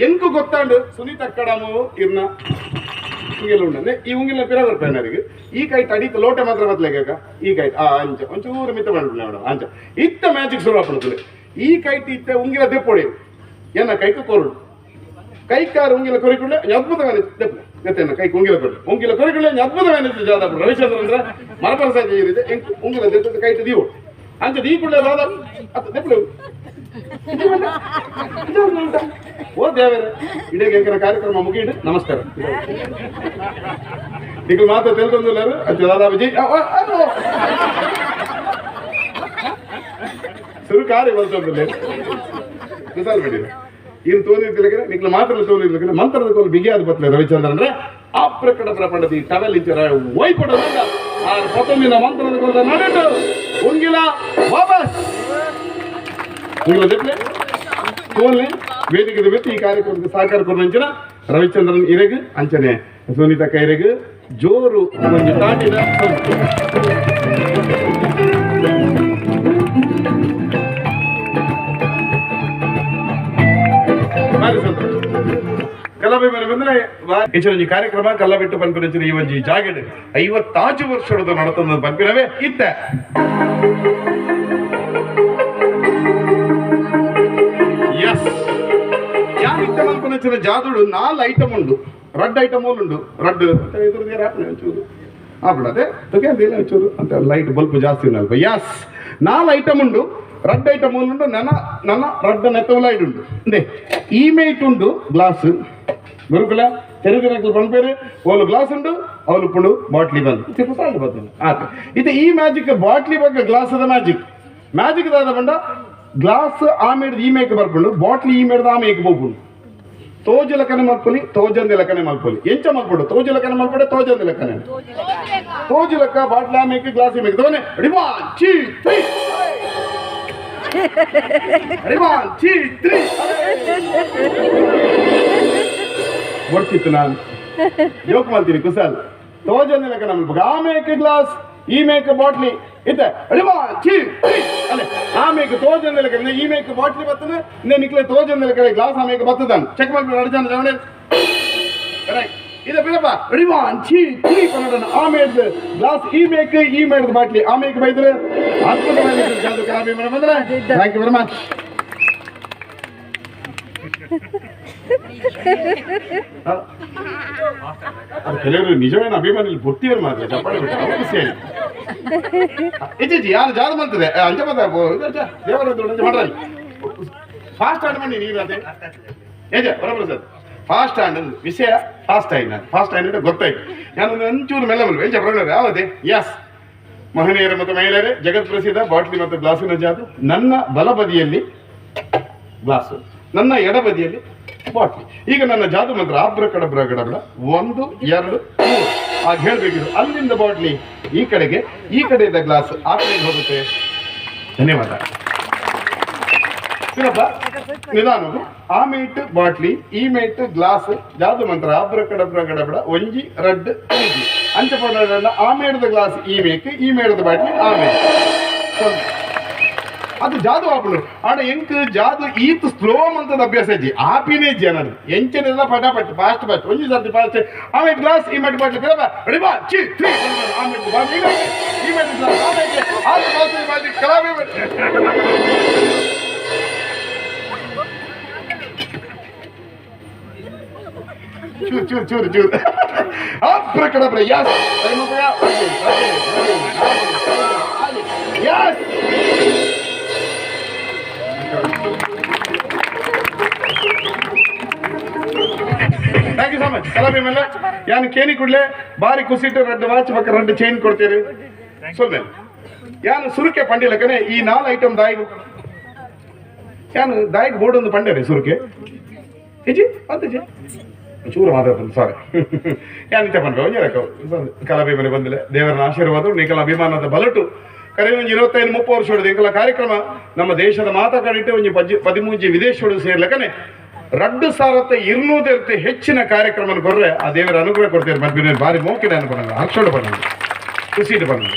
ಎಂಕು ಗೊತ್ತಾಂಡು ಸುನೀತ ಕಡಮು ಇರ್ನ ಉಂಗಿಲ ಉಂಡನೆ ಈ ಉಂಗಿಲ ಪಿರ ಬರ್ತಾನೆ ಈ ಕೈ ತಡೀತ ಲೋಟೆ ಮಾತ್ರ ಬತ್ಲೆಗಾಕ ಈ ಕೈ ಆ ಅಂಚ ಒಂಚೂರು ಮಿತ್ತ ಮಾಡ್ಬಿಡ್ಲೆ ಮೇಡಮ್ ಅಂಚ ಇತ್ತ ಮ್ಯಾಜಿಕ್ ಶುರು ಆಗ್ಬಿಡ್ತದೆ ಈ ಕೈಟ್ ಇತ್ತ ಉಂಗಿಲ ದೆಪ್ಪೊಡಿ ಏನ ಕೈಕ ಕೊರಡು ಕೈಕಾರು ಉಂಗಿಲ ಕೊರಿಕೊಳ್ಳೆ ಅದ್ಭುತವಾದ ದೆಪ್ಪಲೆ ಗೊತ್ತೇನ ಕೈಗೆ ಉಂಗಿಲ ಕೊರಡು ಉಂಗಿಲ ಕೊರಿಕೊಳ್ಳೆ ಅದ್ಭುತವಾದ ಜಾದ ರವಿಚಂದ್ರ ಅಂದ್ರೆ ಮರಪರ ಸಾಧ್ಯ ಇದೆ ಉಂಗಿಲ ದೆಪ್ಪದ ಕೈಟ್ ದೀವು ಅಂಚ ದೀಪುಳ್ಳೆ ದಾದ ಅತ್ತ ದೆಪ್ಪಲೆ ಓ ದೇವರೇ ಇಡೀ ಕಾರ್ಯಕ್ರಮ ಮುಗಿಯಿಡು ನಮಸ್ಕಾರ ಈಗ ಮಾತ್ರ ತಿಳ್ಕೊಂಡಿಲ್ಲ ಅಂಚ ದಾದಾ ವಿಜಯ್ ಸುರು ಕಾರ್ಯ ಬರ್ತಂದಿಲ್ಲ ಕುಸಾಲ್ ಬಿಡಿ ಇನ್ನು ತೋನಿರ್ತಿಲ್ಲ ನಿಕ್ಲ ಮಾತ್ರ ತೋನಿರ್ಲಿಕ್ಕೆ ಮಂತ್ರದ ಕೋಲು ಬಿಗಿಯಾದ ಬತ್ತಲೆ ರವಿಚಂದ್ರ ಅಂದ್ರೆ ಆ ಪ್ರಕಟ ಪ್ರಪಂಡದಿ ಟವೆಲ್ ಇಂಚ ವೈಪಡೋದ ಆ ಪತ್ತೊಂದಿನ ಮಂತ್ರದ ಕೋಲ ನಡೆದು ಉಂಗಿಲ ವಾಪಸ್ ಉಂಗಿಲ ದೆಪ್ಪಲೆ ಕೋಲ್ನೆ ವೇದಿಕೆ ಬಿಟ್ಟು ಈ ಕಾರ್ಯಕ್ರಮಕ್ಕೆ ಸಹಕಾರ ಕೊಡುವಂಚಿನ ರವಿಚಂದ್ರನ್ ಇರೆಗ್ ಅಂಚನೆ ಸುನೀತಾ ಕೈರೆಗ್ ಜೋರು ಒಂದು ತಾಟಿದ. ಭಾರಿ ಸಂತೋಷ. ಕಲಾಭಿಮಾನಿ ಬಂದ್ರೆ ಹೆಚ್ಚಿನ ಕಾರ್ಯಕ್ರಮ ಕಲ್ಲಬಿಟ್ಟು ಪನ್ಪಿನ ಈ ಒಂಜಿ ಜಾಗೆಡ್ 55 ವರ್ಷದ ನಡತಂದ ಪನ್ಪಿನವೇ ಇತ್ತ. ಎಸ್ ಯಾರು ಇತ್ತ ಮಲ್ಪನಂಚಿನ ಜಾದುಡು 4 ಐಟಮ್ ಉಂಡು. ರಡ್ಡ್ ಐಟಮ್ ಉಂಡು. ರಡ್ಡ್ ಚೂರು ಆಪುಂಡು ಅದೇ ಚೂರು ಅಂತ ಲೈಟ್ ಬಲ್ಪ್ ಜಾಸ್ತಿ ಅಲ್ಪ. ಎಸ್ 4 ಐಟಮ್ ಉಂಡು. ರಡ್ಡ್ ಐಟಮ್ ಉಂಡು. ನನ್ನ ನನ್ನ ರಡ್ಡ ನೆತ್ತವ ಲೈಟ್ ಉಂಡು. ಅಂದೆ ಈ ಮೇಟ್ ಉಂಡು ಗ್ಲಾಸ್ ಗುರುಕುಲ ತೆರುಗಿನಕ್ಲು ಪನ್ಪೇರು ಓಲು ಗ್ಲಾಸ್ ಉಂಡು ಅವಳು ಪುಂಡು ಬಾಟ್ಲಿ ಬಂದು ಸಾಲ್ಟ್ ಬರ್ತದೆ ಆತ. ಇದು ಈ ಮ್ಯಾಜಿಕ್ ಬಾಟ್ಲಿ ಬಗ್ಗೆ ಗ್ಲಾಸದ ಮ್ಯಾಜಿಕ್. ಮ್ಯಾಜಿಕ್ ದಾದ ಬಂಡ ಗ್ಲಾಸ್ ಆ ಮೇಡ್ದು ಈ ಮೇಕ್ ಬರ್ಪುಂಡು, ಬಾಟ್ಲಿ ಈ ಮೇಡ್ದು ಆ ಮೇಕ್ ಹೋಗ್ಪುಂಡು. ತೋಜು ಲಕ್ಕನೆ ಮಲ್ಪೊಲಿ, ತೋಜಂದಿ ಲಕ್ಕನೆ ಮಲ್ಪೊಲಿ. ಎಂಚ ಮಲ್ಪೊಡು? ತೋಜು ಲಕ್ಕನೆ ಮಲ್ಪೊಡೆ, ತೋಜಂದಿ ಲಕ್ಕನೆ. ತೋಜು ಲಕ್ಕ ಬಾಟ್ಲಿ ಆ ಮೇಕ್ ಗ್ಲಾಸ್ ಈ ಮೇಕ್ ತೋನೆ. Ready 1 2 3 ready 1 2 3 ಬರ್ತಿತ್ತು. ನಾನು ಜೋಕ್ ಮಾಡ್ತೀನಿ ಕುಸಾಲ್. ತೋಜಂದಿ ಲಕ್ಕನೆ ಮಲ್ಪ ಆ ಮೇಕ್ ಗ್ಲಾಸ್ ಈ ಮೇಕ್ ಬಾಟ್ಲಿ ಇತ್ತೆ. ರೆಡಿ 1 2 3 ಅಲ್ಲೇ ಆ ಮೇಕ್ ತೋಜಂದಿ ಲಕ್ಕನೆ ಈ ಮೇಕ್ ಬಾಟ್ಲಿ ಬರ್ತದೆ. ಇನ್ನೇ ನಿಕ್ಲೆ ತೋಜಂದಿ ಲಕ್ಕನೆ ಗ್ಲಾಸ್ ಆ ಮೇಕ್ ಬರ್ತದಾನ ಚೆಕ್ ಮಾಡ್ಕೊಂಡು ಅರ್ಜನ ಜವಣೆ ಕರೆಕ್ಟ್ ಇದೆ ಬಿಡಪ್ಪ. ರೆಡಿ 1 2 3 ಕನ್ನಡ ಆ ಮೇಡ್ ಗ್ಲಾಸ್ ಈ ಮೇಕ್ ಈ ಮೇಡ್ ಬಾಟ್ಲಿ ಆ ಮೇಕ್ ಬೈದ್ರೆ ಅದ್ಭುತವಾಗಿ ಜಾದು ಕಲಾಭಿಮಾನಿ ಬಂದ್ರೆ. Thank you very much. ಕೆಲವರು ನಿಜವೇನ ಅಭಿಮಾನಿಗಳು ಬುಟ್ಟಿಯರು ಮಾತ್ರ ಚಪ್ಪಾಳೆ ಖುಷಿ ಆಯ್ತು. ಇಜ್ಜಿ ಯಾರು ಜಾದು ಬಂತದೆ ಅಂಜ ಬಂದ ದೇವರ ಮಾಡ್ರಲ್ಲಿ ಫಾಸ್ಟ್ ಆಡ್ ಮಾಡಿ ನೀರು ಅದೇ ಏಜ ಬರೋಬರ sir. Fast and ವಿಷಯ ಫಾಸ್ಟ್ ಆಗಿ ನಾನು ಫಾಸ್ಟ್ ಆಗಿ ಗೊತ್ತಾಯ್ತು. ನಾನು ಒಂಚೂರು ಮೆಲ್ಲ ಬಲ್ವ ಏಜ ಬರೋಣ ಯಾವುದೇ. ಎಸ್ ಮಹನೀಯರು ಮತ್ತು ಮಹಿಳೆಯರೇ, ಜಗತ್ ಪ್ರಸಿದ್ಧ ಬಾಟ್ಲಿ ಮತ್ತು ಗ್ಲಾಸಿನ ಜಾದು. ನನ್ನ ಬಲಬದಿಯಲ್ಲಿ ಗ್ಲಾಸು, ನನ್ನ ಎಡಬದಿಯಲ್ಲಿ ಬಾಟ್ಲಿ. ಈಗ ನನ್ನ ಜಾದು ಮಂತ್ರ ಆಬ್ರ ಕಡಬ್ರ ಗಡಬ್ರ 1 2 3 ಆಗ ಹೇಳಬೇಕಿದ್ರು. ಅಲ್ಲಿಂದ ಬಾಟ್ಲಿ ಈ ಕಡೆಗೆ, ಈ ಕಡೆಯಿಂದ ಗ್ಲಾಸ್ ಆ ಕಡೆಗೆ ಹೋಗುತ್ತೆ. ಧನ್ಯವಾದ. ಇನ್ನೊಬ್ಬ ನಿಧಾನ. ಆ ಮೇಟ್ ಬಾಟ್ಲಿ ಈ ಮೇಟ್ ಗ್ಲಾಸ್ ಜಾದು ಮಂತ್ರ ಆಬ್ರ ಕಡಬ್ರ ಗಡಬಡ ಒಂಜಿ ರಡ್ಡ್ ಒಂಜಿ ಅಂಚ ಪಡ ಆ ಮೇಡದ ಗ್ಲಾಸ್ ಈ ಮೇಕ್, ಈ ಮೇಡದ ಬಾಟ್ಲಿ ಆ ಮೇಟ್. ಅದು ಜಾದು ಆಪುಂಡು. ಆಡ ಎಂಕ್ ಜಾದು ಈತ್ ಸ್ಲೋ ಮಂತದ ಅಭ್ಯಾಸ ಇಜ್ಜಿ ಆಪಿನೇ ಇಜ್ಜಿ ಅನ್ನೋದು ಎಂಚನೆಲ್ಲ ಪಟಾಪಟ್ ಫಾಸ್ಟ್ ಫಾಸ್ಟ್ ಒಂಜಿ ಸರ್ತಿ ಫಾಸ್ಟ್. ಆಮೇಲೆ ಗ್ಲಾಸ್ ಈ ಮಟ್ಟ ಬಾಟ್ಲಿ ಬಿಡಪ್ಪ. ರೆಡಿ 1 2 3 ಆಮೇಲೆ ಬಾಟ್ಲಿ ಈ ಮಟ್ಟ ಗ್ಲಾಸ್ ಆಮೇಲೆ ಆರು ಬಾಟ್ಲಿ ಬಾಟ್ಲಿ ಕಲಾಬಿ. ಚೂರು ಚೂರು ಚೂರು ಚೂರು ಅಬ್ರ ಕಡಬ್ರ. Yes yes thank you so much. ಕಲಾಭಿಮಾನ ಯಾನು ಕೇನಿ ಕೂಡಲೇ ಬಾರಿ ಕುಸಿಟ್ಟು ರಡ್ಡು ವಾಚ್ ಪಕ್ಕ ರಡ್ಡು ಚೈನ್ ಕೊಡ್ತೀರಿ ಸೊಲ್ಲೆ. ಯಾನು ಸುರುಕೆ ಪಂಡಿಲಕ್ಕನೆ ಈ 4 ಐಟಮ್ ದಾಯಿಗೆ ಯಾನು ದಾಯಿಗೆ ಬೋರ್ಡ್ ಒಂದು ಪಂಡೆ ರೀ ಸುರುಕೆ ಇಜ್ಜಿ ಅಂತಿಜಿ ಚೂರು ಮಾತಾಡ್ತಾನೆ ಸಾರಿ. ಯಾನಿತ್ತೆ ಪಂಡ ಕಲಾಭಿಮಾನಿ ಬಂದಿಲ್ಲ. ದೇವರನ ಆಶೀರ್ವಾದ ನಿಕಲ ಅಭಿಮಾನದ ಬಲಟು ಕರೆ ಒಂಜಿ 25-30 ವರ್ಷ ಹೊಡೆದು ಇಂಕಲ ಕಾರ್ಯಕ್ರಮ ನಮ್ಮ ದೇಶದ ಮಾತಾ ಕಡಿಟ್ಟು ಒಂಜಿ 13 ವಿದೇಶಗಳು ಸೇರ್ಲಕ್ಕನೆ 2200 ಹೆಚ್ಚಿನ ಕಾರ್ಯಕ್ರಮ ಕೊರ್ರೆ ಆ ದೇವರ ಅನುಗ್ರಹ ಕೊಡ್ತಾರೆ. ಮತ್ತೆ ಭಾರಿ ಮೋಕಿಡ ಅನ್ಕೊಂಡ ಹರ್ಷೋಡು ಬಂದ ಖುಷಿಡು ಬಂದ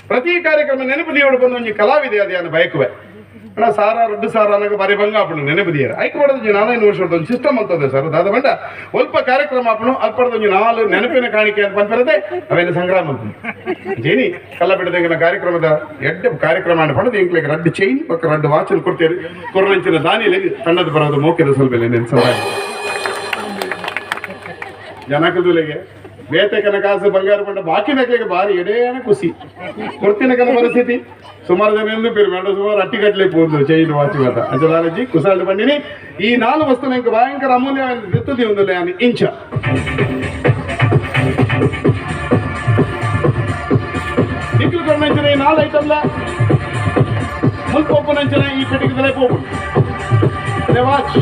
ಪ್ರತಿ ಕಾರ್ಯಕ್ರಮ ನೆನಪು ದೇವಡು ಬಂದು ಒಂಜಿ ಕಲಾವಿದೆ ಅದೇ ಅನ್ನ ಬಯಕುವೆ ಅಣ್ಣ ಸಾರ ರಡ್ಡು ಸಾರ ಅನ್ನೋ ಬಾರಿ ಭಂಗ ಆಪುಂಡು ನೆನಪು ದೇಯರ ಐಕೆ ಮಾಡೋದು 4-5 ವರ್ಷದ ಒಂದು ಸಿಸ್ಟಮ್ ಅಂತದೆ ಸರ್. ದಾದ ಬಂಡ ಅಲ್ಪ ಕಾರ್ಯಕ್ರಮ ಆಪುಂಡು ಅಲ್ಪಡದ ಒಂಜಿ 4 ನೆನಪಿನ ಕಾಣಿಕೆ ಅಂತ ಪನ್ಪರದೆ ಅವೇನು ಸಂಗ್ರಾಮ ಅಂತ ಜೇನಿ ಕಲ್ಲ ಬಿಡದಂಗಿನ ಕಾರ್ಯಕ್ರಮದ ಎಡ್ಡೆ ಕಾರ್ಯಕ್ರಮ ಪಡೆದು ಇಂಕ್ಲಿಗೆ ರಡ್ಡು ಚೈನ್ ಪಕ್ಕ ರಡ್ಡು ವಾಚನ್ ಕೊಡ್ತೇವೆ ಕೊರರಂಚಿನ ದಾನಿಯಲ್ಲಿ ತಂಡದ ಬರೋದು ಮೋಕಿದ ಸ್ವಲ್ಪ ನೆನ್ಸಲ್ಲ ಜನಕದುಲೆಗೆ ಬೇತೆ ಕನಕಾಸು ಬಂಗಾರ ಪಂಡ ಬಾಕಿ ನಕ್ಲಿಗೆ ಭಾರಿ ಎಡೇನ ಖುಷಿ ಕೊಡ್ತಿನ ಕನ ಪರಿಸ್ಥಿತಿ ಸುಮಾರು ಜನ ಎಂದು ಪೇರು ಮೇಡ ಸುಮಾರು ಅಟ್ಟಿಗಟ್ಟಲೆ ಪೋದು ಚೈನ್ ವಾಚ್ ಮಾತ ಅಂಚಲಾಲಜಿ ಕುಸಾಲ್ಡು ಬಂದಿನಿ. ಈ 4 ವಸ್ತು ನಂಗೆ ಭಯಂಕರ ಅಮೂಲ್ಯ ದತ್ತದಿ ಒಂದು ಇಂಚ ನಿಕ್ಲು ಕೊಡ್ನಂಚಿನ ಈ 4 ಐಟಮ್ಲ ಮುಲ್ಪೊಪ್ಪುನಂಚಿನ ಈ ಪೆಟ್ಟಿಗೆ ಪೋಪುಂಡು ವಾಚ್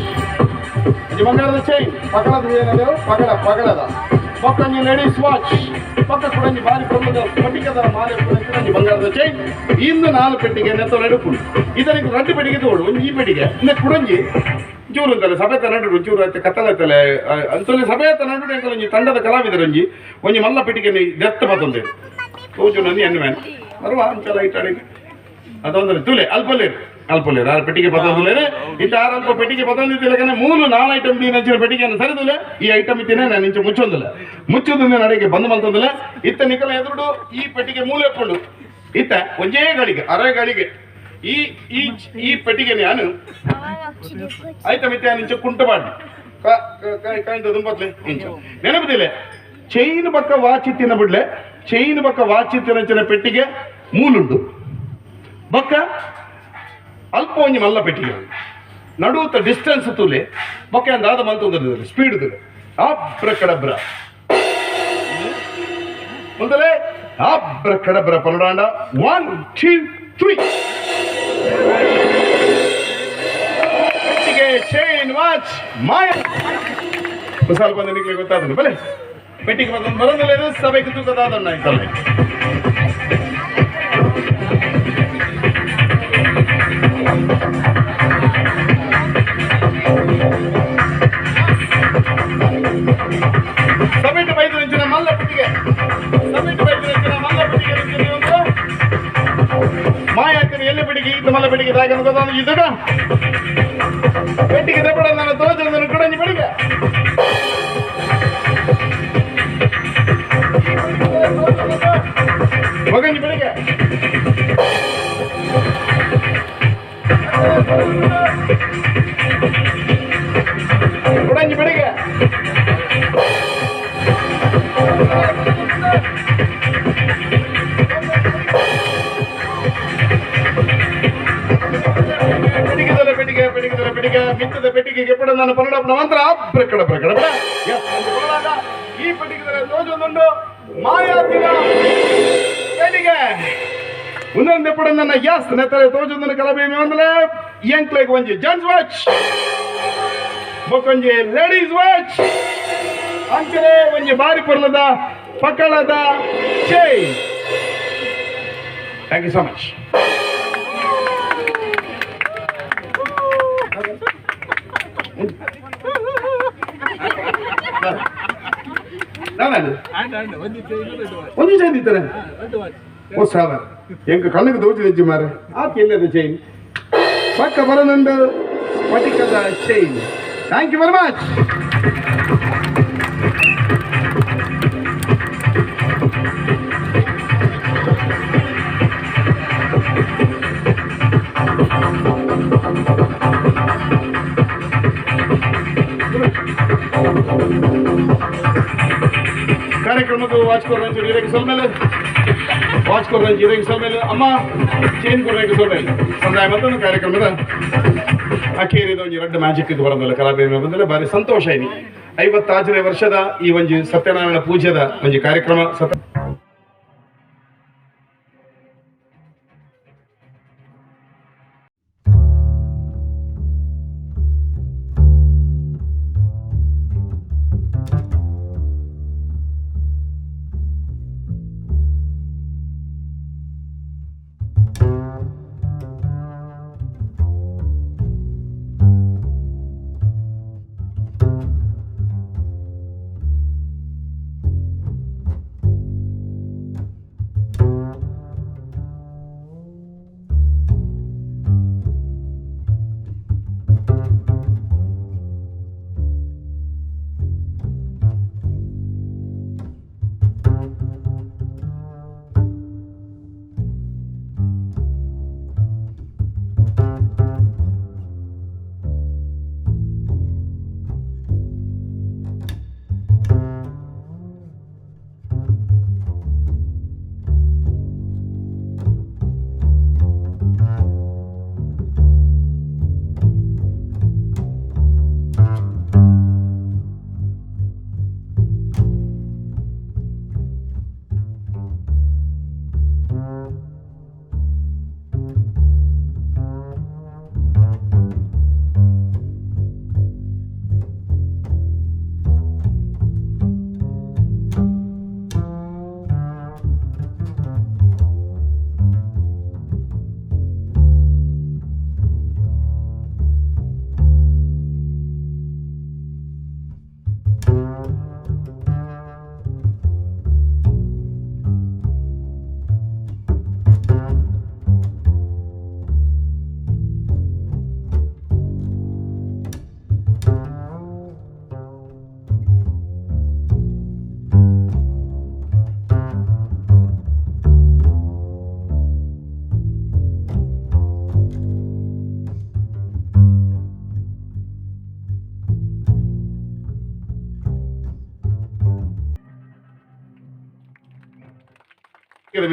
ಬಂಗಾರದ ಚೈನ್ ಪಕಳದ ಏನದೇವು ಪಗಡ ಪಗಡದ ಪಕ್ಕಂಜಿ ಲೇಡೀಸ್ ವಾಚ್ ಪಕ್ಕ ಕುಡಂಜಿ ಬಾರಿ ಪ್ರಮುಖ ಪಟ್ಟಿಗೆದರ ಮಾಲೆ ಕುಡಂಜಿ ಬಂಗಾರದ ಚೈನ್ ಇಂದು 4 ಪೆಟ್ಟಿಗೆ ನೆತ್ತೊಳ ಎಡುಪುಂಡು. ಇದರಿಗೆ 2 ಪೆಟ್ಟಿಗೆ ತೋಡು ಒಂದು ಈ ಪೆಟ್ಟಿಗೆ ಇನ್ನು ಕುಡಂಜಿ ಚೂರು ಅಂತಲ್ಲ ಸಭೆ ನಡು ಚೂರು ಆಯ್ತು ಕತ್ತಲಾಯ್ತಲ್ಲ ಅಂತಲ್ಲಿ ಸಭೆ ನಡು ಎಂಕಲೊಂಜಿ ತಂಡದ ಕಲಾವಿದರೊಂಜಿ ಒಂಜಿ ಮಲ್ಲ ಪೆಟ್ಟಿಗೆ ದೆತ್ತ ಬತ್ತೊಂದೆ ತೋಜು ನಂದಿ ಎಣ್ಣೆ ಬರುವ ಅಂಚ ಲೈಟ್ ಅಡಿಗೆ ಅದೊಂದ್ರೆ ತುಲೆ ಅಲ್ಪಲ್ಲೇರು ಅಲ್ಪಲ್ಲೇರು ಆರು ಪೆಟ್ಟಿಗೆ ಪತ್ತೊಂದುಲೇರು ಇತ್ತ ಆರು ಅಲ್ಪ ಪೆಟ್ಟಿಗೆ ಪತ್ತೊಂದಿತ್ತಿಲ್ಲಕನೆ ಮೂಲು ನಾಲ್ ಐಟಮ್ ದೀನಂಚಿನ ಪೆಟ್ಟಿಗೆಯನ್ನು ಸರಿದುಲೆ ಈ ಐಟಮ್ ಇತ್ತಿನ ನಾನು ಇಂಚ ಮುಚ್ಚೊಂದಿಲ್ಲ ಮುಚ್ಚೊಂದು ನಡೆಗೆ ಬಂದ್ ಮಲ್ತೊಂದಿಲ್ಲ ಇತ್ತ ನಿಕಲ ಎದುರುಡು ಈ ಪೆಟ್ಟಿಗೆ ಮೂಲೆ ಎಪ್ಪುಂಡು ಇತ್ತ ಒಂಜೇ ಗಳಿಗೆ ಅರೆ ಗಳಿಗೆ ಈ ಈ ಈ ಪೆಟ್ಟಿಗೆ ನಾನು ಐಟಮ್ ಇತ್ತೆ ಇಂಚ ಕುಂಟ ಮಾಡಿ ಕಾಯಿಂದ ದುಂಬತ್ಲೆ ಇಂಚ ನೆನಪುದಿಲ್ಲ ಚೈನ್ ಪಕ್ಕ ವಾಚಿ ತಿನ್ನ ಬಿಡ್ಲೆ ಚೈನ್ ಪಕ್ಕ ವಾಚಿ ತಿನ್ನಂಚಿನ ಪೆಟ್ಟಿಗೆ ಮೂಲುಂಡು ಬೊಕ್ಕ ಅಲ್ಪ ಒಂಜಿ ಮಲ್ಲ ಪೆಟ್ಟಿಗೆ ನಡುತ್ತ ಡಿಸ್ಟೆನ್ಸ್ ತೂಲೆ ಬೊಕ್ಕ ದಾದ ಮಂತೊಂದು ಸ್ಪೀಡ್ ತೂಲೆ ಅಬ್ರ ಕಡಬ್ರ ಮೊದಲೇ ಅಬ್ರ ಕಡಬ್ರ ಪನ್ನಡಾಂಡ 1 2 3 ಪೆಟ್ಟಿಗೆ ಚೈನ್ ವಾಚ್ ಮಾಯ ಕುಸಾಲ್ ಬಂದ ನಿಮಗೆ ಗೊತ್ತಾದ ಬಲೆ ಪೆಟ್ಟಿಗೆ ಬಂದ ಬರೋದಿಲ್ಲ ಸಭೆಗೆ ತೂಕದಾದಣ್ಣ ಆಯ್ತಲ್ಲ ಸಭೆಟ್ ಬೈದು ನಂಚಿನ ಮಲ್ಲ ಪೆಟ್ಟಿಗೆ ಸಭೆಟ್ ಬೈದು ನಂಚಿನ ಮಲ್ಲ ಪೆಟ್ಟಿಗೆ ನಂಚಿನ ಒಂದು ಮಾಯಾತಿನ ಎಲ್ಲಿ ಪೆಟ್ಟಿಗೆ ಈತ ಮಲ್ಲ ಪೆಟ್ಟಿಗೆ ದಾಗನ ಗೊತ್ತಾದ ಇದುಡ ಪೆಟ್ಟಿಗೆ ದೆಪಡ ನನ್ನ ತೋಜನ ಕುಡಂಜಿ ಪೆಟ್ಟಿಗೆ ಮಗಂಜಿ ಬೆಳಿಗ್ಗೆ ಕುಡಂಜಿ ಬೆಳಿಗ್ಗೆ ಪೆಟ್ಟಿಗೆದಲ್ಲ ಪೆಟ್ಟಿಗೆ ಪೆಟ್ಟಿಗೆದಲ್ಲ ಪೆಟ್ಟಿಗೆ ಮಿತ್ತದ ಪೆಟ್ಟಿಗೆಗೆ ಎಪ್ಪಡ ನಾನು ಪನ್ನಡಪ್ಪನ ಮಂತ್ರ ಪ್ರಕಡ ಪ್ರಕಡ ಬಡ ಈ ಪೆಟ್ಟಿಗೆದಲ್ಲ ತೋಜೊಂದುಂಡು ಮಾಯಾತಿನ ಪೆಟ್ಟಿಗೆ ಒಂದೊಂದು ಎಪ್ಪಡ ನನ್ನ ಯಾಸ್ ನೆತ್ತರೆ ತೋಜೊಂದನ್ನು ಕಲಬೇಮಿ ಒಂದಲೇ ಎಂಕ್ಲೆಗ್ ಒಂಜಿ ಜೆಂಟ್ಸ್ ವಾಚ್ ಬೊಕ್ಕೊಂಜಿ ಲೇಡೀಸ್ ವಾಚ್ ಅಂಚನೆ ಒಂಜಿ ಬಾರಿ ಪೊರ್ಲದ ಪಕ್ಕಳದ chain. Thank you so much. ಒಂದು ಚೈನ್ ಇತ್ತಾರೆ ಓ ಸಾವ ಎಂಕ ಕಣ್ಣಿಗೆ ದೋಚಿ తెచ్చి ಮಾರೆ ಆಕೆ ಎಲ್ಲದ ಚೈನ್ ಪಕ್ಕ ಬರನುಂಡು ಸ್ಫಟಿಕದ chain. Thank you very much. ಕಾರ್ಯಕ್ರಮಕ್ಕೆ ವಾಚ್ ಕೊಡ್ರಂಚು ನೀರಿಗೆ ಸೊಲ್ಮೇಲೆ ವಾಚ್ ಕೊಡ್ರಂಚು ಇರಕ್ಕೆ ಸೊಲ್ಮೇಲೆ ಅಮ್ಮ ಚೈನ್ ಕೊಡ್ರಂಚು ಸೊಲ್ಮೇಲೆ ಸಂದಾಯ ಮತ್ತೊಂದು ಕಾರ್ಯಕ್ರಮದ ಅಖೇರಿದ ಒಂಜಿ ರಡ್ಡ ಮ್ಯಾಜಿಕ್ ಇದು ಬರೋದಿಲ್ಲ ಕಲಾಭಿನಯ ಬಂದಿಲ್ಲ ಭಾರಿ ಸಂತೋಷ ಐನಿ 56ನೇ ವರ್ಷದ ಈ ಒಂಜಿ ಸತ್ಯನಾರಾಯಣ ಪೂಜೆದ ಒಂಜಿ ಕಾರ್ಯಕ್ರಮ ಸತ್ಯ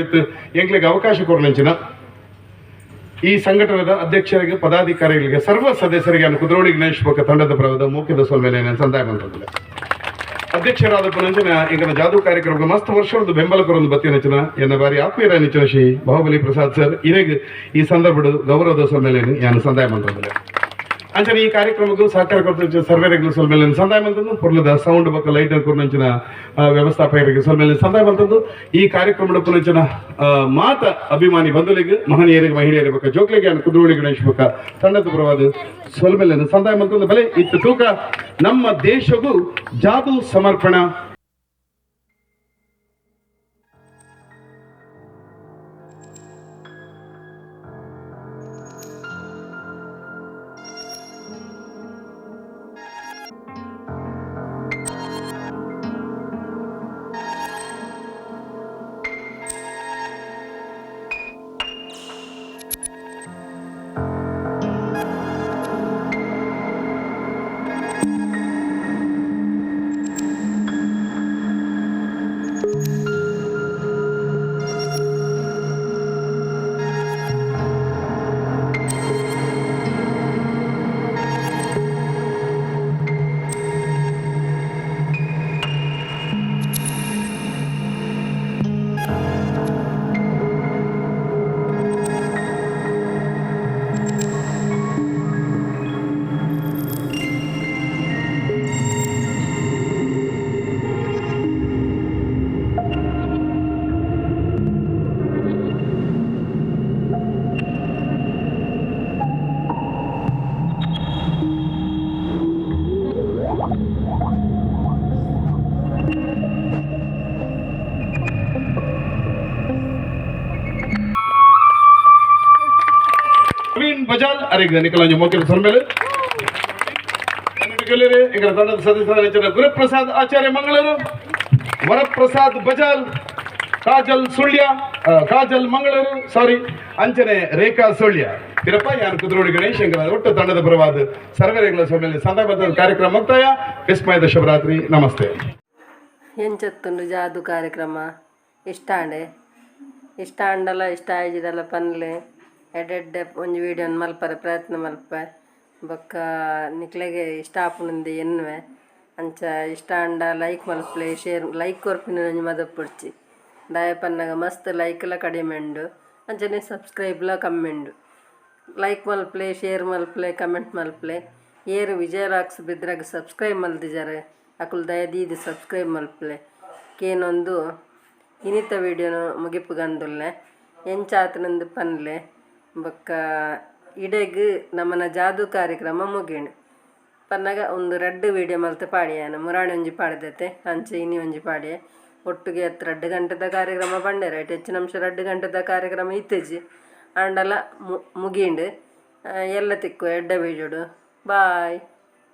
ಮಿತ್ತು ಎಂಕ್ಲೆಗ್ ಅವಕಾಶ ಕೊರ್ನಂಚಿನ ಈ ಸಂಘಟನೆದ ಅಧ್ಯಕ್ಷರಿಗೆ, ಪದಾಧಿಕಾರಿಗಳಿಗೆ, ಸರ್ವ ಸದಸ್ಯರಿಗೆ ಅನ್ನು ಕುದ್ರೋಳಿ ಗಣೇಶ್ ಬೊಕ್ಕ ತಂಡದ ಪರವಾದ ಮೋಕ್ಯದ ಸೊಲ್ಮೆಲೆ ಸಂದಾಯ ಮಂತ್ರದಿಲ್ಲ. ಅಧ್ಯಕ್ಷರಾದ ಪುನಂಚನ ಎಂಕನ ಜಾದೂ ಕಾರ್ಯಕ್ರಮಕ್ಕೆ ಮಸ್ತ್ ವರ್ಷದ ಬೆಂಬಲ ಕೊರೊಂದು ಬತ್ತಿನಂಚಿನ ಎನ್ನ ಬಾರಿ ಆತ್ಮೀಯರ ನೆಚ್ಚಿನ ಶ್ರೀ ಬಾಹುಬಲಿ ಪ್ರಸಾದ್ ಸರ್ ಇರೆಗ್ ಈ ಸಂದರ್ಭದ ಗೌರವದ ಸೊಲ್ಮೆಲೆ ಯಾನು ಸಂದಾಯ ಮಂತ್ರದಿಲ್ಲ. ಅಂಚನೆ ಈ ಕಾರ್ಯಕ್ರಮಕ್ಕೂ ಸಹಕಾರ ಕೊಡ್ತ ಸರ್ವೇರೆಗಳು ಸೊಲ್ಮೆಲೆ ಸಂದಾಯ ಮಂತಂದು ಪೊರ್ಲದ ಸೌಂಡ್ ಬೊಕ್ಕ ಲೈಟ್ ಕೊರ್ನಂಚಿನ ವ್ಯವಸ್ಥಾಪಕರಿಗೆ ಸೊಲ್ಮೆಲೆ ಸಂದಾಯ ಮಂತಂದು ಈ ಕಾರ್ಯಕ್ರಮದ ಪುನಂಚಿನ ಮಾತ ಅಭಿಮಾನಿ ಬಂಧುಲಿಗೆ, ಮಹನೀಯರಿಗೆ, ಮಹಿಳೆಯರಿಗೆ ಬೊಕ್ಕ ಜೋಕ್ಲಿಗೆ ಕುದ್ರೋಳಿ ಗಣೇಶ್ ಬೊಕ್ಕ ತಂಡದ ಪರವಾದ ಸೊಲ್ಮೆಲೆ ಸಂದಾಯ ಮಂತಂದು ಬಲೆ ಇತ್ತು ತೂಕ ನಮ್ಮ ದೇಶಗೂ ಜಾದೂ ಸಮರ್ಪಣಾ. ಬಜಾಲ್ ಅರೆಗ್ ನಿಕಲಂಜಿ ಮೋಕಿನ ಸೊಲ್ಮೆಲೆ ಎಂಗಳ ತಂಡದ ಸದಸ್ಯರಾದ ಗುರುಪ್ರಸಾದ್ ಆಚಾರ್ಯ ಮಂಗಳೂರು, ವರಪ್ರಸಾದ್ ಬಜಾಲ್, ಕಾಜಲ್ ಸುಳ್ಯ, ಕಾಜಲ್ ಮಂಗಳೂರು ಸಾರಿ, ಅಂಚನೆ ರೇಖಾ ಸುಳ್ಯ, ತಿರಪ್ಪ ಯಾರು ಕುದ್ರೋಡಿ ಗಣೇಶ್ ಎಂಗಳ ಒಟ್ಟು ತಂಡದ ಪರವಾದ ಸರ್ವರೆಗಳ ಸೊಲ್ಮೆಲೆ ಸಂದರ್ಭದ ಕಾರ್ಯಕ್ರಮ ಮುಕ್ತಾಯ. ವಿಸ್ಮಯದ ಶುಭರಾತ್ರಿ, ನಮಸ್ತೆ. ಎಂಚತ್ತುಂಡು ಜಾದು ಕಾರ್ಯಕ್ರಮ ಇಷ್ಟಾಂಡೆ ಇಷ್ಟ ಆಂಡಲ ಇಷ್ಟ ಆಯ್ಜಿಡಲ ಪನ್ಲೆ ಎಡ್ಡೆಡ್ಡೆ ಒಂಜಿ ವೀಡಿಯೋನ್ ಮಲ್ಪರೆ ಪ್ರಯತ್ನ ಮಲ್ಪೆ ಬೊಕ್ಕ ನಿಕ್ಲೆಗೆ ಇಷ್ಟ ಆಪುನಂದು ಎನ್ನುವೆ ಅಂಚ ಇಷ್ಟ ಆಂಡ ಲೈಕ್ ಮಲ್ಪಲೆ, ಶೇರ್, ಲೈಕ್ ಕೊರ್ಪಿನ ಒಂಜಿ ಮದಪೊಡ್ಚಿ ದಾಯೆ ಪನ್ನಗ ಮಸ್ತ್ ಲೈಕ್ಲ ಕಡಿಮೆ ಉಂಡು ಅಂಚನೆ ಸಬ್ಸ್ಕ್ರೈಬ್ಲ ಕಮ್ಮಿ ಉಂಡು. ಲೈಕ್ ಮಲ್ಪಲೆ, ಶೇರ್ ಮಲ್ಪಲೆ, ಕಮೆಂಟ್ ಮಲ್ಪಲೆ. ಏರು ವಿಜಯ ರಾಕ್ಸ್ ಬಿದ್ರಾಗ ಸಬ್ಸ್ಕ್ರೈಬ್ ಮಲ್ದಿಜಾರೆ ಅಕುಲು ದಯದೀದ್ ಸಬ್ಸ್ಕ್ರೈಬ್ ಮಲ್ಪಲೆ. ಕೇನೊಂದು ಇನಿತ ವೀಡಿಯೋನು ಮುಗಿಪುಗಂದುಲ್ಲೆ ಎಂಚಾತನಂದು ಪನ್ಲೆ ಬೊಕ್ಕ ಇಡೆಗ್ ನಮನ ಜಾದೂ ಕಾರ್ಯಕ್ರಮ ಮುಗಿಂಡು ಪನ್ನಗ ಒಂದು ರಡ್ಡ್ ವೀಡಿಯೋ ಮಲ್ತ್ ಪಾಡಿಯಾನ ಮುರಾಣಿ ಒಂಜಿ ಪಾಡ್ದತೆ ಅಂಚ ಇನಿ ಒಂಜಿ ಪಾಡಿಯೆ ಒಟ್ಟುಗೆ ಅತ್ 2 ಗಂಟೆದ ಕಾರ್ಯಕ್ರಮ ಪಂಡೆರ್ ಐಟ್ ಹೆಚ್ಚಿನ ಅಂಶ 2 ಗಂಟೆದ ಕಾರ್ಯಕ್ರಮ ಇತ್ತೆಜಿ ಆಂಡಲ ಮುಗಿಂಡು ಎಲ್ಲ ತಿಕ್ಕು ಎಡ್ಡೆ ವೀಡಿಯೋಡು. ಬಾಯ್.